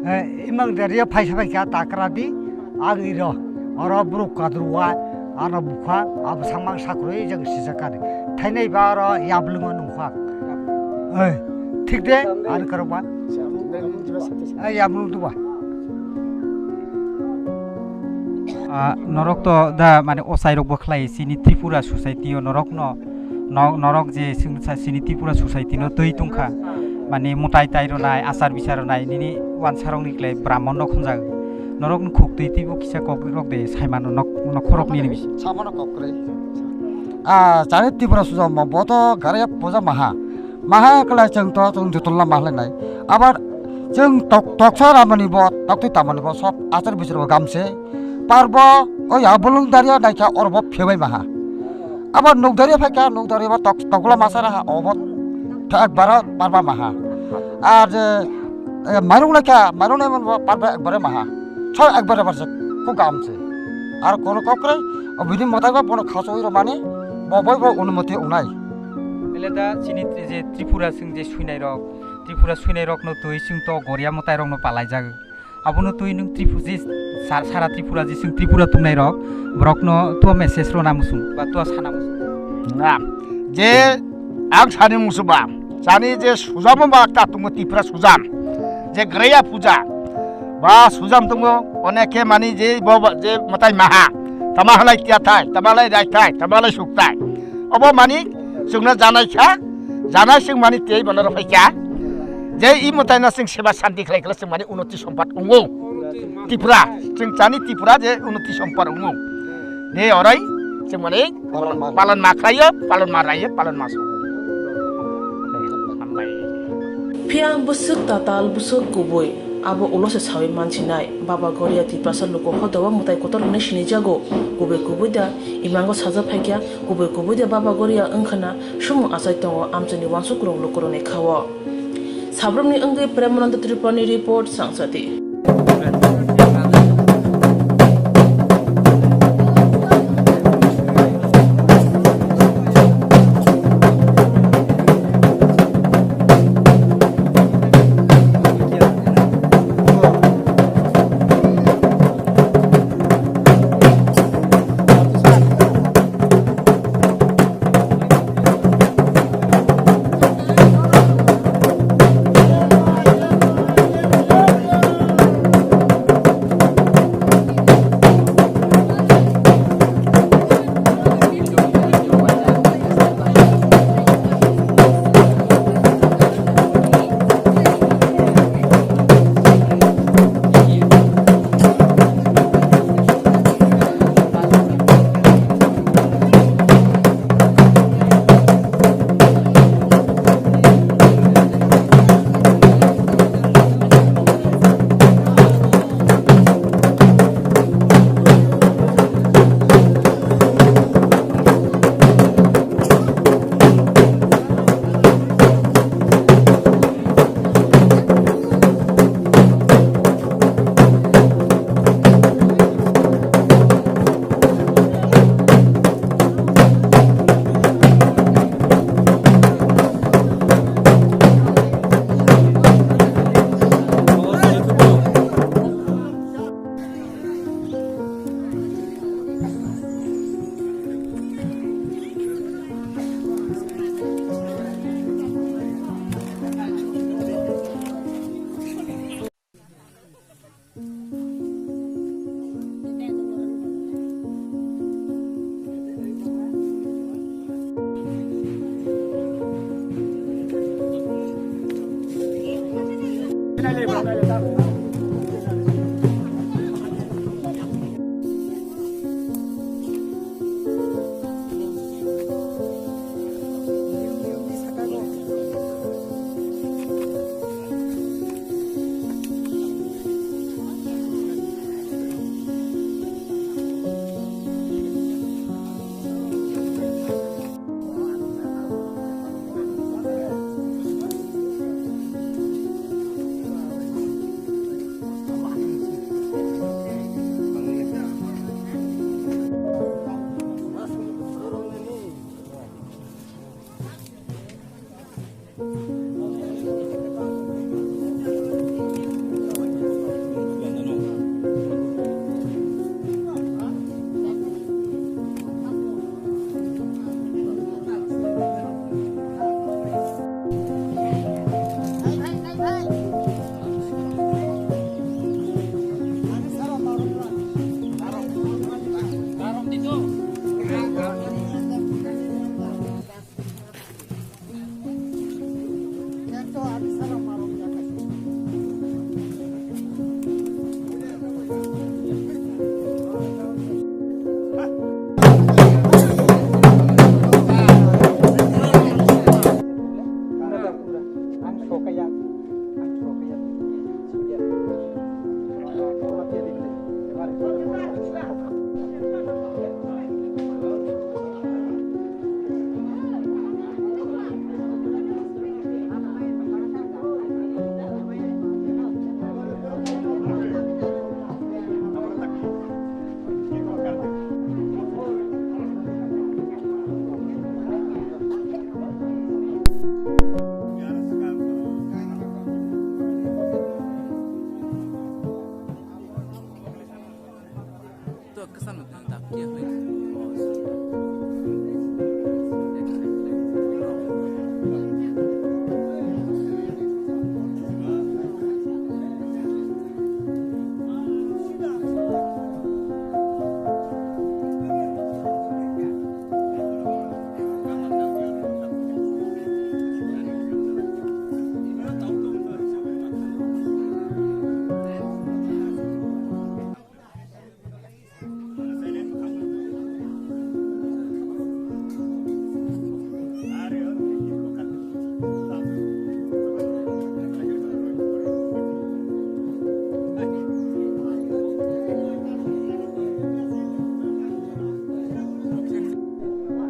Imang daria phaisa phaikha takra di, ang iro, oro bruk kadruwa, ano bukha, abo samang sakrui jang sijakani. Thainai ba oro yablungo nungkha. Thik de, ano karokba. Yablung tuba. Ah, norok to da mane ochairok bo khlai chini Tripura society o norok no, no-, norok je chwng sa chini Tripura society no twi tongkha, mane mutai tai rwnai, achar bichar rwnai, nini wansarok ni khlai Brahmon rok hwnjak. Norok no khuk twi twi bo kisa kok rok de sai mano nok, nok khorok nini bisi. Sabono kok kwrwi. Ah, chani Tripura suja mo bo to gare puja maha. Maha kwlai chwng to chwng jotono ma hlainai. Abar chwng tok-, toksa ramani bo, toktwi tamani bo, sob achar bichar bo gamse. Parbo, o ya bolong daria naikha oro bo phebai maha. Abar nuk daria phaikha, nuk daria bo tok-, tokla masa raha, o bo phe-, ekbaro parba maha. Ar je, e, mairung naikha, mairung nai bo parba ekbare maha. Chhor ekbare barjak, ko gamse. Ar kono kokre, o bini motai bo bono khaso iro mani, bo boi bo onumoti ongnai. Ele da chini tri-, je Tripura chwng je suinai rok, Tripura suinai rok no twi chwng to goria mwtai rok no palai jak. Abono twi nwng Tripu-, je sa-, sara Tripura je chwng Tripura tongnai rok, borok no to message rwna muchung ba to sana muchung. Na, je ang sani muchung ba, sani je sujamo ba ta tongo Tripura sujam, je Greya puja, ba sujam tongo, onekhe mani je bo ba, je mwtai maha, tama halai tiya thai, tama halai rai thai, tama halai suk thai. Obo mani chwngno janai kha, janai chwng mani tei bono rw phai kha. Je i mwtai no chwng seba santi khlai khlai chwng mani unoti sompat wngo. Tripura, chwng chani Tripura je unoti sompat wngo. Ne orai chwng mani palon ma khlaio, palon ma raio, palon ma so. Phiya bwswk tatal bwswk kubui abo ulo se sawi mansinai. Baba Goria Tiprasa luku hodao mwtai kotor hwnwi sinijago. Kubui kubui da imango sajak phaikha, kubui kubui da Baba Goria wngkhana sumung achai tongo amchaini uansuk rwng lukurokni khao. Sabrumni wngwi Premananda Tripurani report, Sangsati.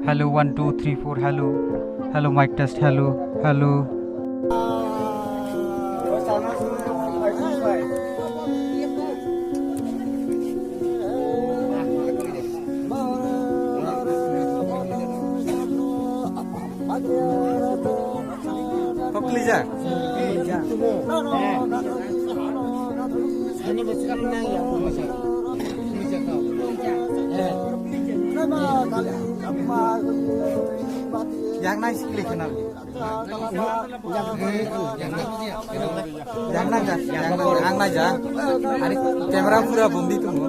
Hello, one, two, three, four, hello. Hello, mic test, hello, hello. Paklija. Yang nai sikli kenal. Yang nai ja, yang nai ja, ang nai ja. Ani camera pura bundi tumo.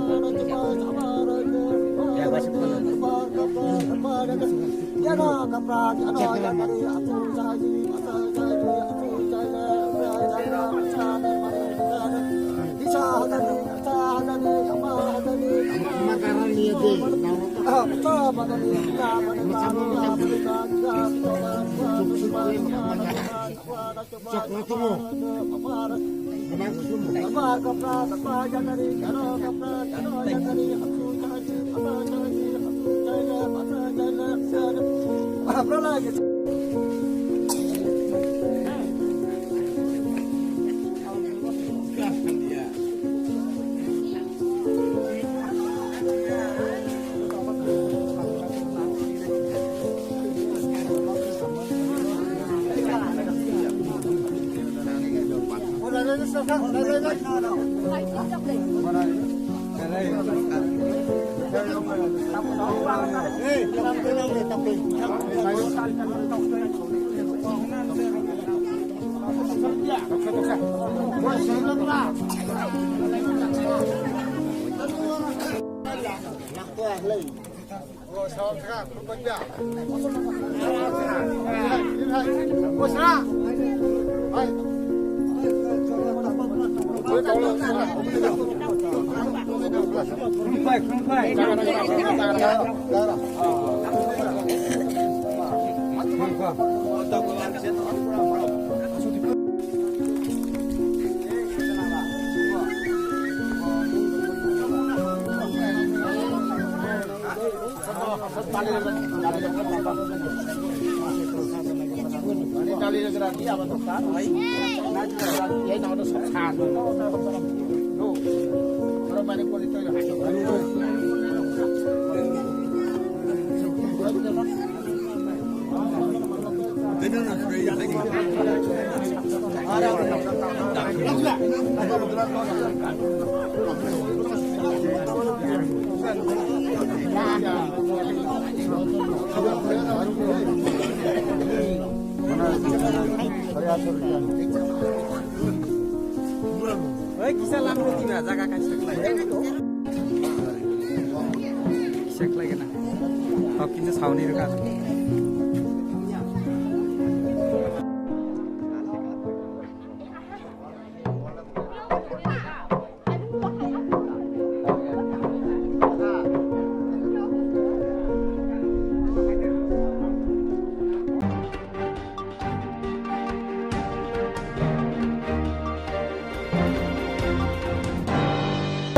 Oi, kisa lamno tina jaga kaisa khlai. Kisa khlai gana. Hok kintu sauni rwkha.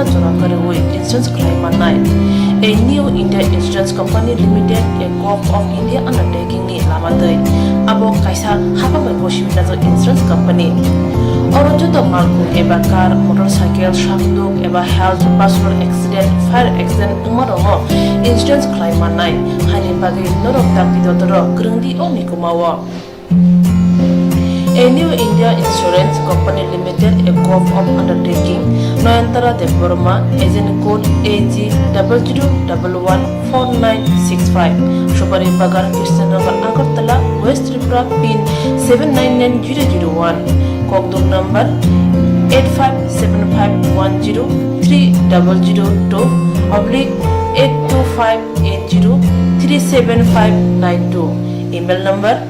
Jora kwrwi insurance khlai mannai. A New India Insurance Company Limited, a Gov of India undertaking ni lama twi. Abo kaisa hapang bai gosipinajak insurance company. Oro joto malkhung eba car, motorcycle, sakduk eba health, personal accident, fire accident wngma rokno insurance khlai mannai. Haini bagwi norok dakti dotoro kwrwngdi o mikuma o. A New India Insurance Company Limited, a Gov of undertaking, Nayantara Debbarma, agent code A G double zero double one four nine six five, Supari Bagan, Krishnanagar, Agartala, West Tripura, pin seven nine nine zero zero one, Kokdum number eight five seven five one zero three double zero two oblique eight two five eight zero three seven five nine two, email number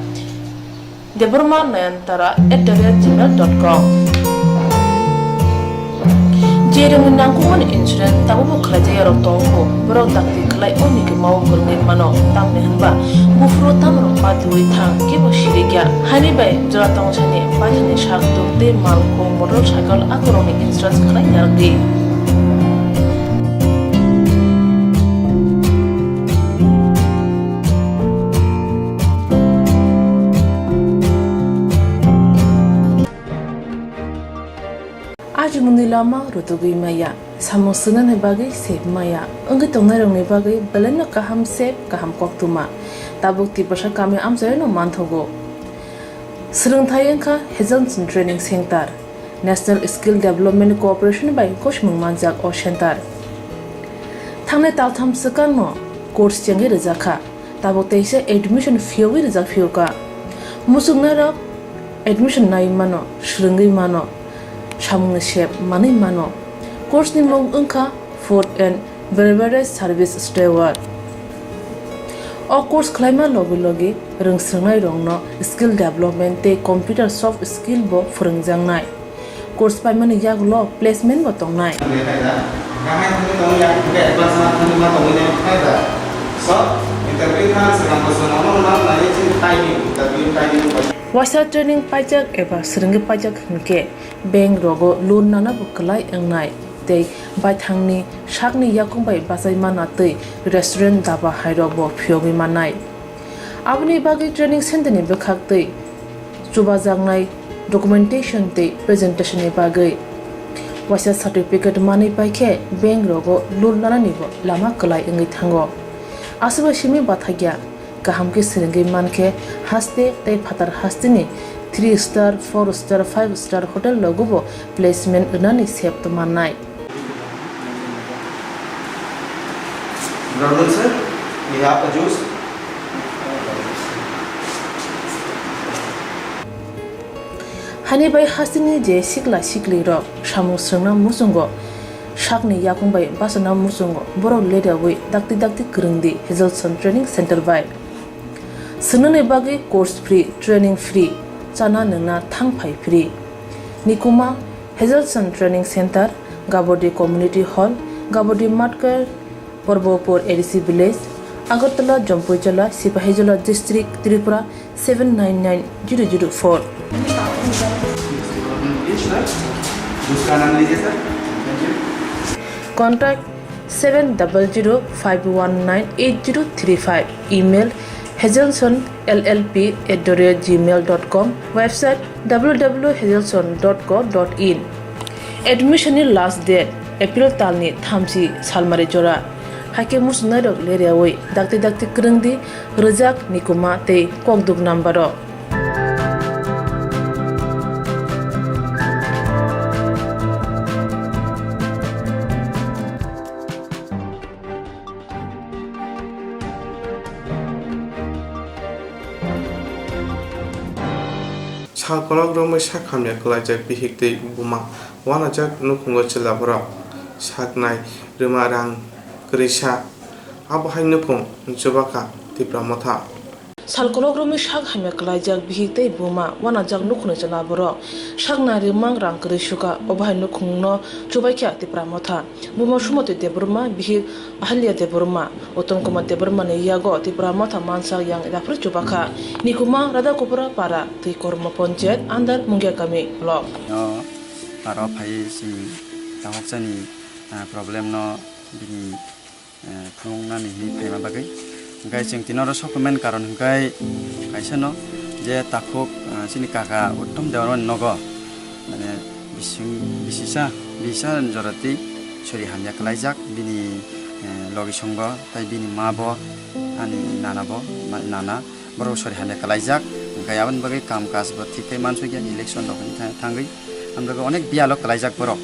Debbarma Nayantara at the rate gmail dot com. Je rwngni nangkukmani insurance tabukbo khlaijak yarok tongo, borok dakti khlai o mikima o kwrwngwi mano, tamni hwnba buphuru tamrok patiwi thang kebo sirikya. Haini bai jora tongsani paithani sak tuk tei malkhung motorcycle akorokni insurance khlai narwkdi. Mungni lama rutugwi maya, samung swngnani bagwi sep maya, wngwi tongnairokni bagwi belaino kaham sep, kaham koktwma. Tabuk Tiprasa kami amchaino manthogo. Swrwngthai wngkha Hazelson Training Center, National Skill Development Corporation bai gosimung manjak o center. Thangnai taltham swkangno course chengwi rwjakha, tabuk teisa admission phiyogwi rwjak phiyokha. Muchungnairok admission nai mano, swrwngwi mano, samungni sep manwi mano. Course ni mung wngkha Food and Beverage Service Steward. O course khlaima logi logi rwng swrwngnairokno skill development tei computer soft skill bo phwrwngjaknai. Course paimani yagulo placement bo tongnai. Waisa training paijak eba swrwngwi paijak hwnkhe bank rogo loan nana bo kwlai wngnai tei baithangni sakni yakung bai bachai mana tei restaurant daba hairok bo phiyogwi mannai. Aboni bagwi training center ni bwkhak tei chubajaknai documentation tei presentation ni bagwi waisa certificate manwi paikhe bank rogo loan nanani bo lama kwlai wngwi thango. Aswkbai simi bathakya kaham khe swrwngwi mankhe haste tei phatar hasteni three star, four star, five star hotel rogo bo placement rwnani sep tongmannai. Brother sir, we have a juice. Hani bai hasteni je sikla sikli rok samung swrwngna muchungo, sakni yakung bai bachana muchungo, borok leriawi dakti dakti kwrwngdi Hazelson Training Center bai. Swngnani bagwi course free, training free, chana nwngna thang phai free. Nikuma Hazelson Training Center, Gabodi Community Hall, Gabodi Matkar, Porbopur A D C Village, Agartala, Jampuijala, Sipahijola District, Tripura seven nine nine zero zero four. Contact seven double zero five one nine eight zero three five. Email hazelson L L P at the rate gmail dot com. Website w w w hazelson dot co dot in. Admission ni last date April talni thamchi salmari jora. Haikhe muchungnairok leriawi dakti dakti kwrwngdi rwjak Nikuma tei kokduk number o. Sal kolok romwi sak hamya kwlaijak bihik tei buma uanajak nukhungo chwla borok saknai rwma rang kwrwisa, abo hai nukhung chubakha Tipra Motha. Sal kolok romwi sak hamya kwlaijak bihik tei buma uanajak nukhungni chwla borok saknai rwmang rang kwrwi sukha, obo hai nukhungno chubaikha Tipra Motha. Buma Sumati Debbarma, bihik Ahalya Debbarma, Uttam Kumar Debbarma ni yago Tipra Motha mansak yang yaphar chubakha. Nikuma Radhakupra Para, Twikormo Ponchayat under Mungia Kami block. No, aro phai si takhoksa ni, ah, problem no bini, eh, phunuknani hinwi phaima bagwi. Hwnkhe chwng tini oro sokphaimani karon hwnkhe kaisa no je takhuk, ah, chini kaka Uttam Debbarma ni nogo. Mane bising, bisisa, bisa jora twi sori hamya kwlaijak bini, eh, logisongo tei bini ma bo, ani nana bo, ma-, nana borok sori hamya kwlaijak. Hwnkhe aboni bagwi kam kaj bo thik khe mansukya, election rok wngkha thangwi. Aboni bagwi onek biyalo kwlaijak borok.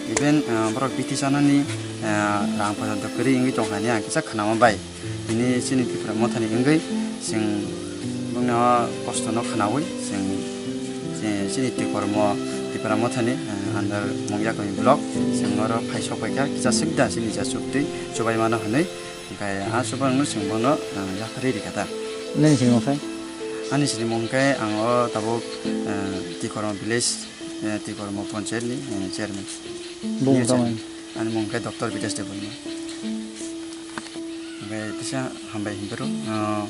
Even, eh, borok bithi chanani, eh, rang porjonto kwrwi wngwi tongkha hinwi ang kisa khwnama bai. Tini chini Tipra Mothani wngwi chwng bongni o kosto no khwnawi chwng, eh, chini Twikormo Tipra Mothani, eh, under Mungia Kami block chwng oro phai sok bai kha, kisa swk da chini ja chuk twi chubai mano hinwi, hwnkhe a chubai no chwng bono, eh, yapharwi rikha ta. Nini sinimung khai? Ani sinimung khe ang o tabuk, eh, Twikormo village, eh, Twikormo ponchayat ni, eh, chairman. Bung New tamo? Chairman. Ani mung khe Doctor Bitesh Debbarma. Hwnkhe kisa hambai hinphuru, ah,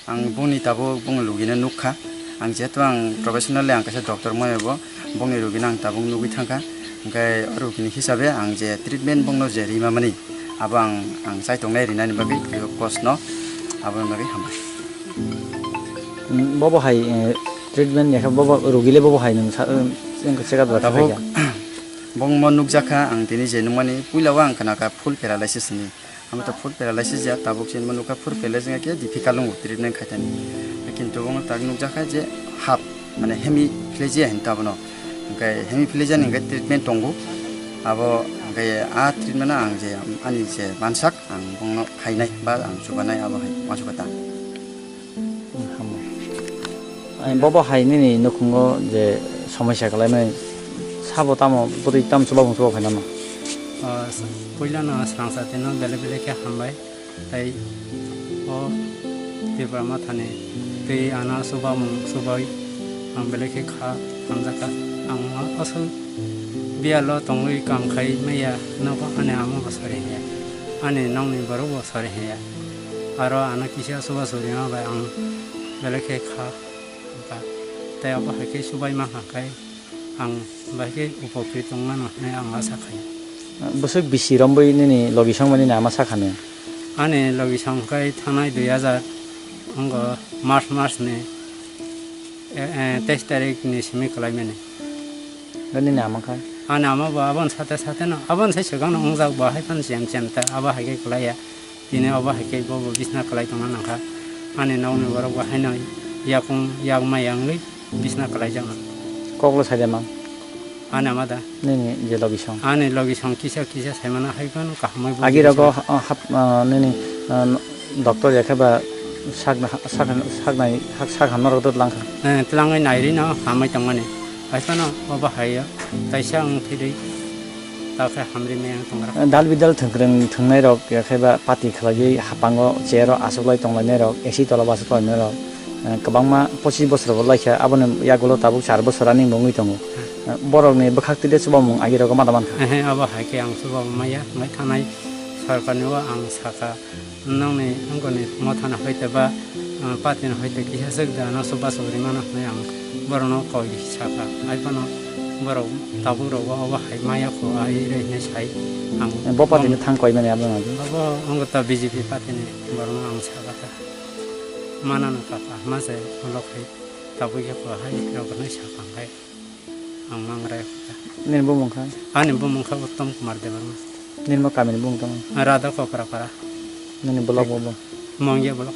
ang bongni tabuk bong logino nukha. Ang jehetu ang professionally ang kaisa doctor moyabo, bongni rogino ang tabuk nugwi thangkha. Hwnkhe o rogini hisabe ang je treatment bongno je rimamani, abo ang, ang chaitongnai rinani bagwi kosno, aboni bagwi hambai. Bobo hai, eh, treatment ya khe bobo rogile bobo hai nwng sa, eh, wngkha check up rok khe tabuk khaikha? Bongmo nukjakha ang tini je nukmani, puila o ang khnakha full paralysis hinwi. Amo to full paralysis ya, tabuk se hinwi nukha full paralysis wngkha khe difficult wngo treatment khaitani. Kintu bongno tak nukjakha je half, mane hemiplegia hinwi abono. Hwnkhe hemiplegia ni hwnkhe treatment tongo. Abo hwnkhe a treatment no ang je ani je mansak ang bongno khainai ba ang chubanai abo hai uansukha ta. Hambai. Ai, bobo hai nini nukhungo je somosya kwlaimani sabo tamo bwtwi tamo chubamung chuba phainano? Ah, s-, puilano swrangsa tino belai belai khe hambai. Tei o Tipra Mothani twi ano chubamung chubai ang belai khe kha hamjakha. Ang aswk biyalo tongwi kam khai maya nogo ani amo bo sori hiya. Ani nokni borok bo sori hiya. Aro ano kisa chuba churima bai ang belai khe kha, kha. Tei abo hai khe chubai mankha khe ang bai khe upokrit wngmano hinwi ang asa khaio. Bwswk bisi romwi nini logi songmani ama sakha ni? Ani logi song khe thanai dui hajar wngkha March mas ni, eh, eh, teis tarik ni simi kwlaimani. Nini ama kha? Ani ama bo aboni sate sate no, aboni sai swkang no wngjak bo hai phano chem chem ta abo hai khe kwlaiya. Tini obo hai khe bo bo bisna kwlai tongna nangkha. Ani nokni borok bo haino yakung yakma yangwi bisna kwlaijakno. Koklo saida mang? Ani ama da? Nini je logi song? Ani logi song kisa kisa saimano hai phano kahamwi bo Agi rogo ha-, hap, ah, nini, ah, doctor ya khe ba sakna ha-, sakna, saknai hak sak hamna rok twlangkha? Eh, twlangwi nairino hamwi tongmani. Hai phano obo hai ya. Taisa wng thidi. Ta khe hamri maya wng tongra. Dal bidal thwngkwrwng thwngnai rok ya khe ba party khlaiwi hapango chair o achuklai tonglainai rok, A C tola o achuklainai rok, eh, kwbangma pochis bosor bo laikha, aboni yagulo tabuk char bosor ani wngwi tongo. Eh, borokni bwkhak tide chubamung agi rogo ma da mankha. Ehe, abo hai khe ang chubamung maya, wngwi thanai sorkarni o ang sakha. Nokni wngkoni mothano hoite ba, ah, patino hoite kisa swk da, ano chuba chugri mano hinwi ang borokno koi sakha. Hai phano borok tabuk rogo obo hai maya kho, hai re hinwi sai ang. Bo patino thang koi mani abo nang? Abo wngkha ta B J P patini borokno ang sakha ta. Manano kapa, ma se ulo khai tabuk ya kho hai rok hinwi sakha hai. Ang mangrai kho ta. Nini bumung kha? Ani bumung kha Uttom Kumar Debbarma. Nini bo kamini bumung tamo? Radha Kopra Para. Nini block bo bo? Mongya block.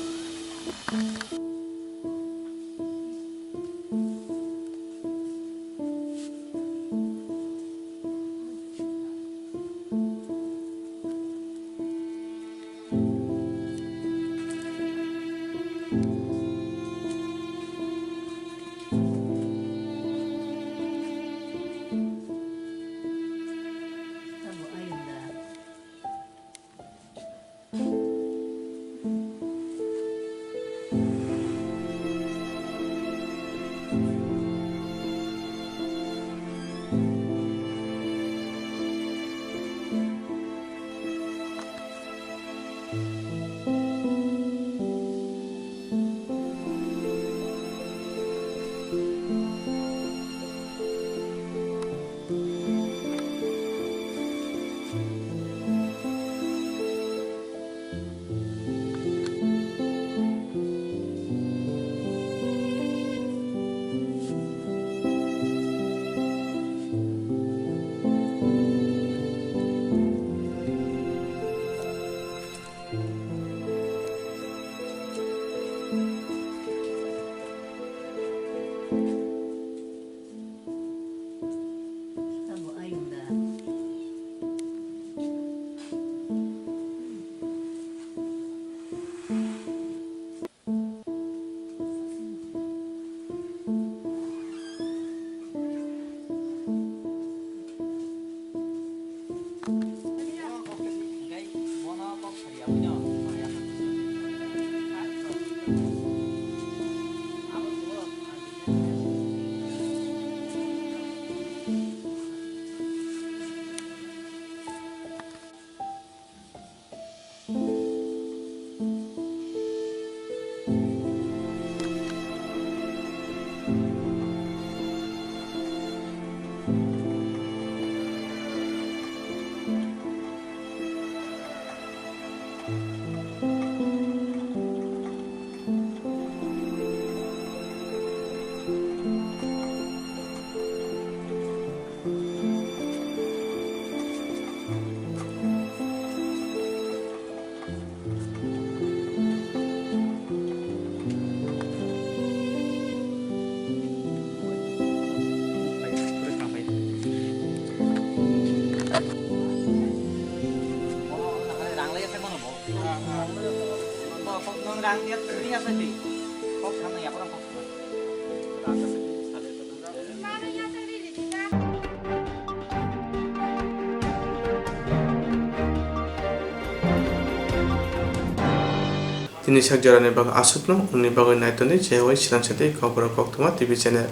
Tini sak jorani bagwi aswkno, uni bagwi naitoni jewai swrang sadi Kokborok Koktwma T V channel.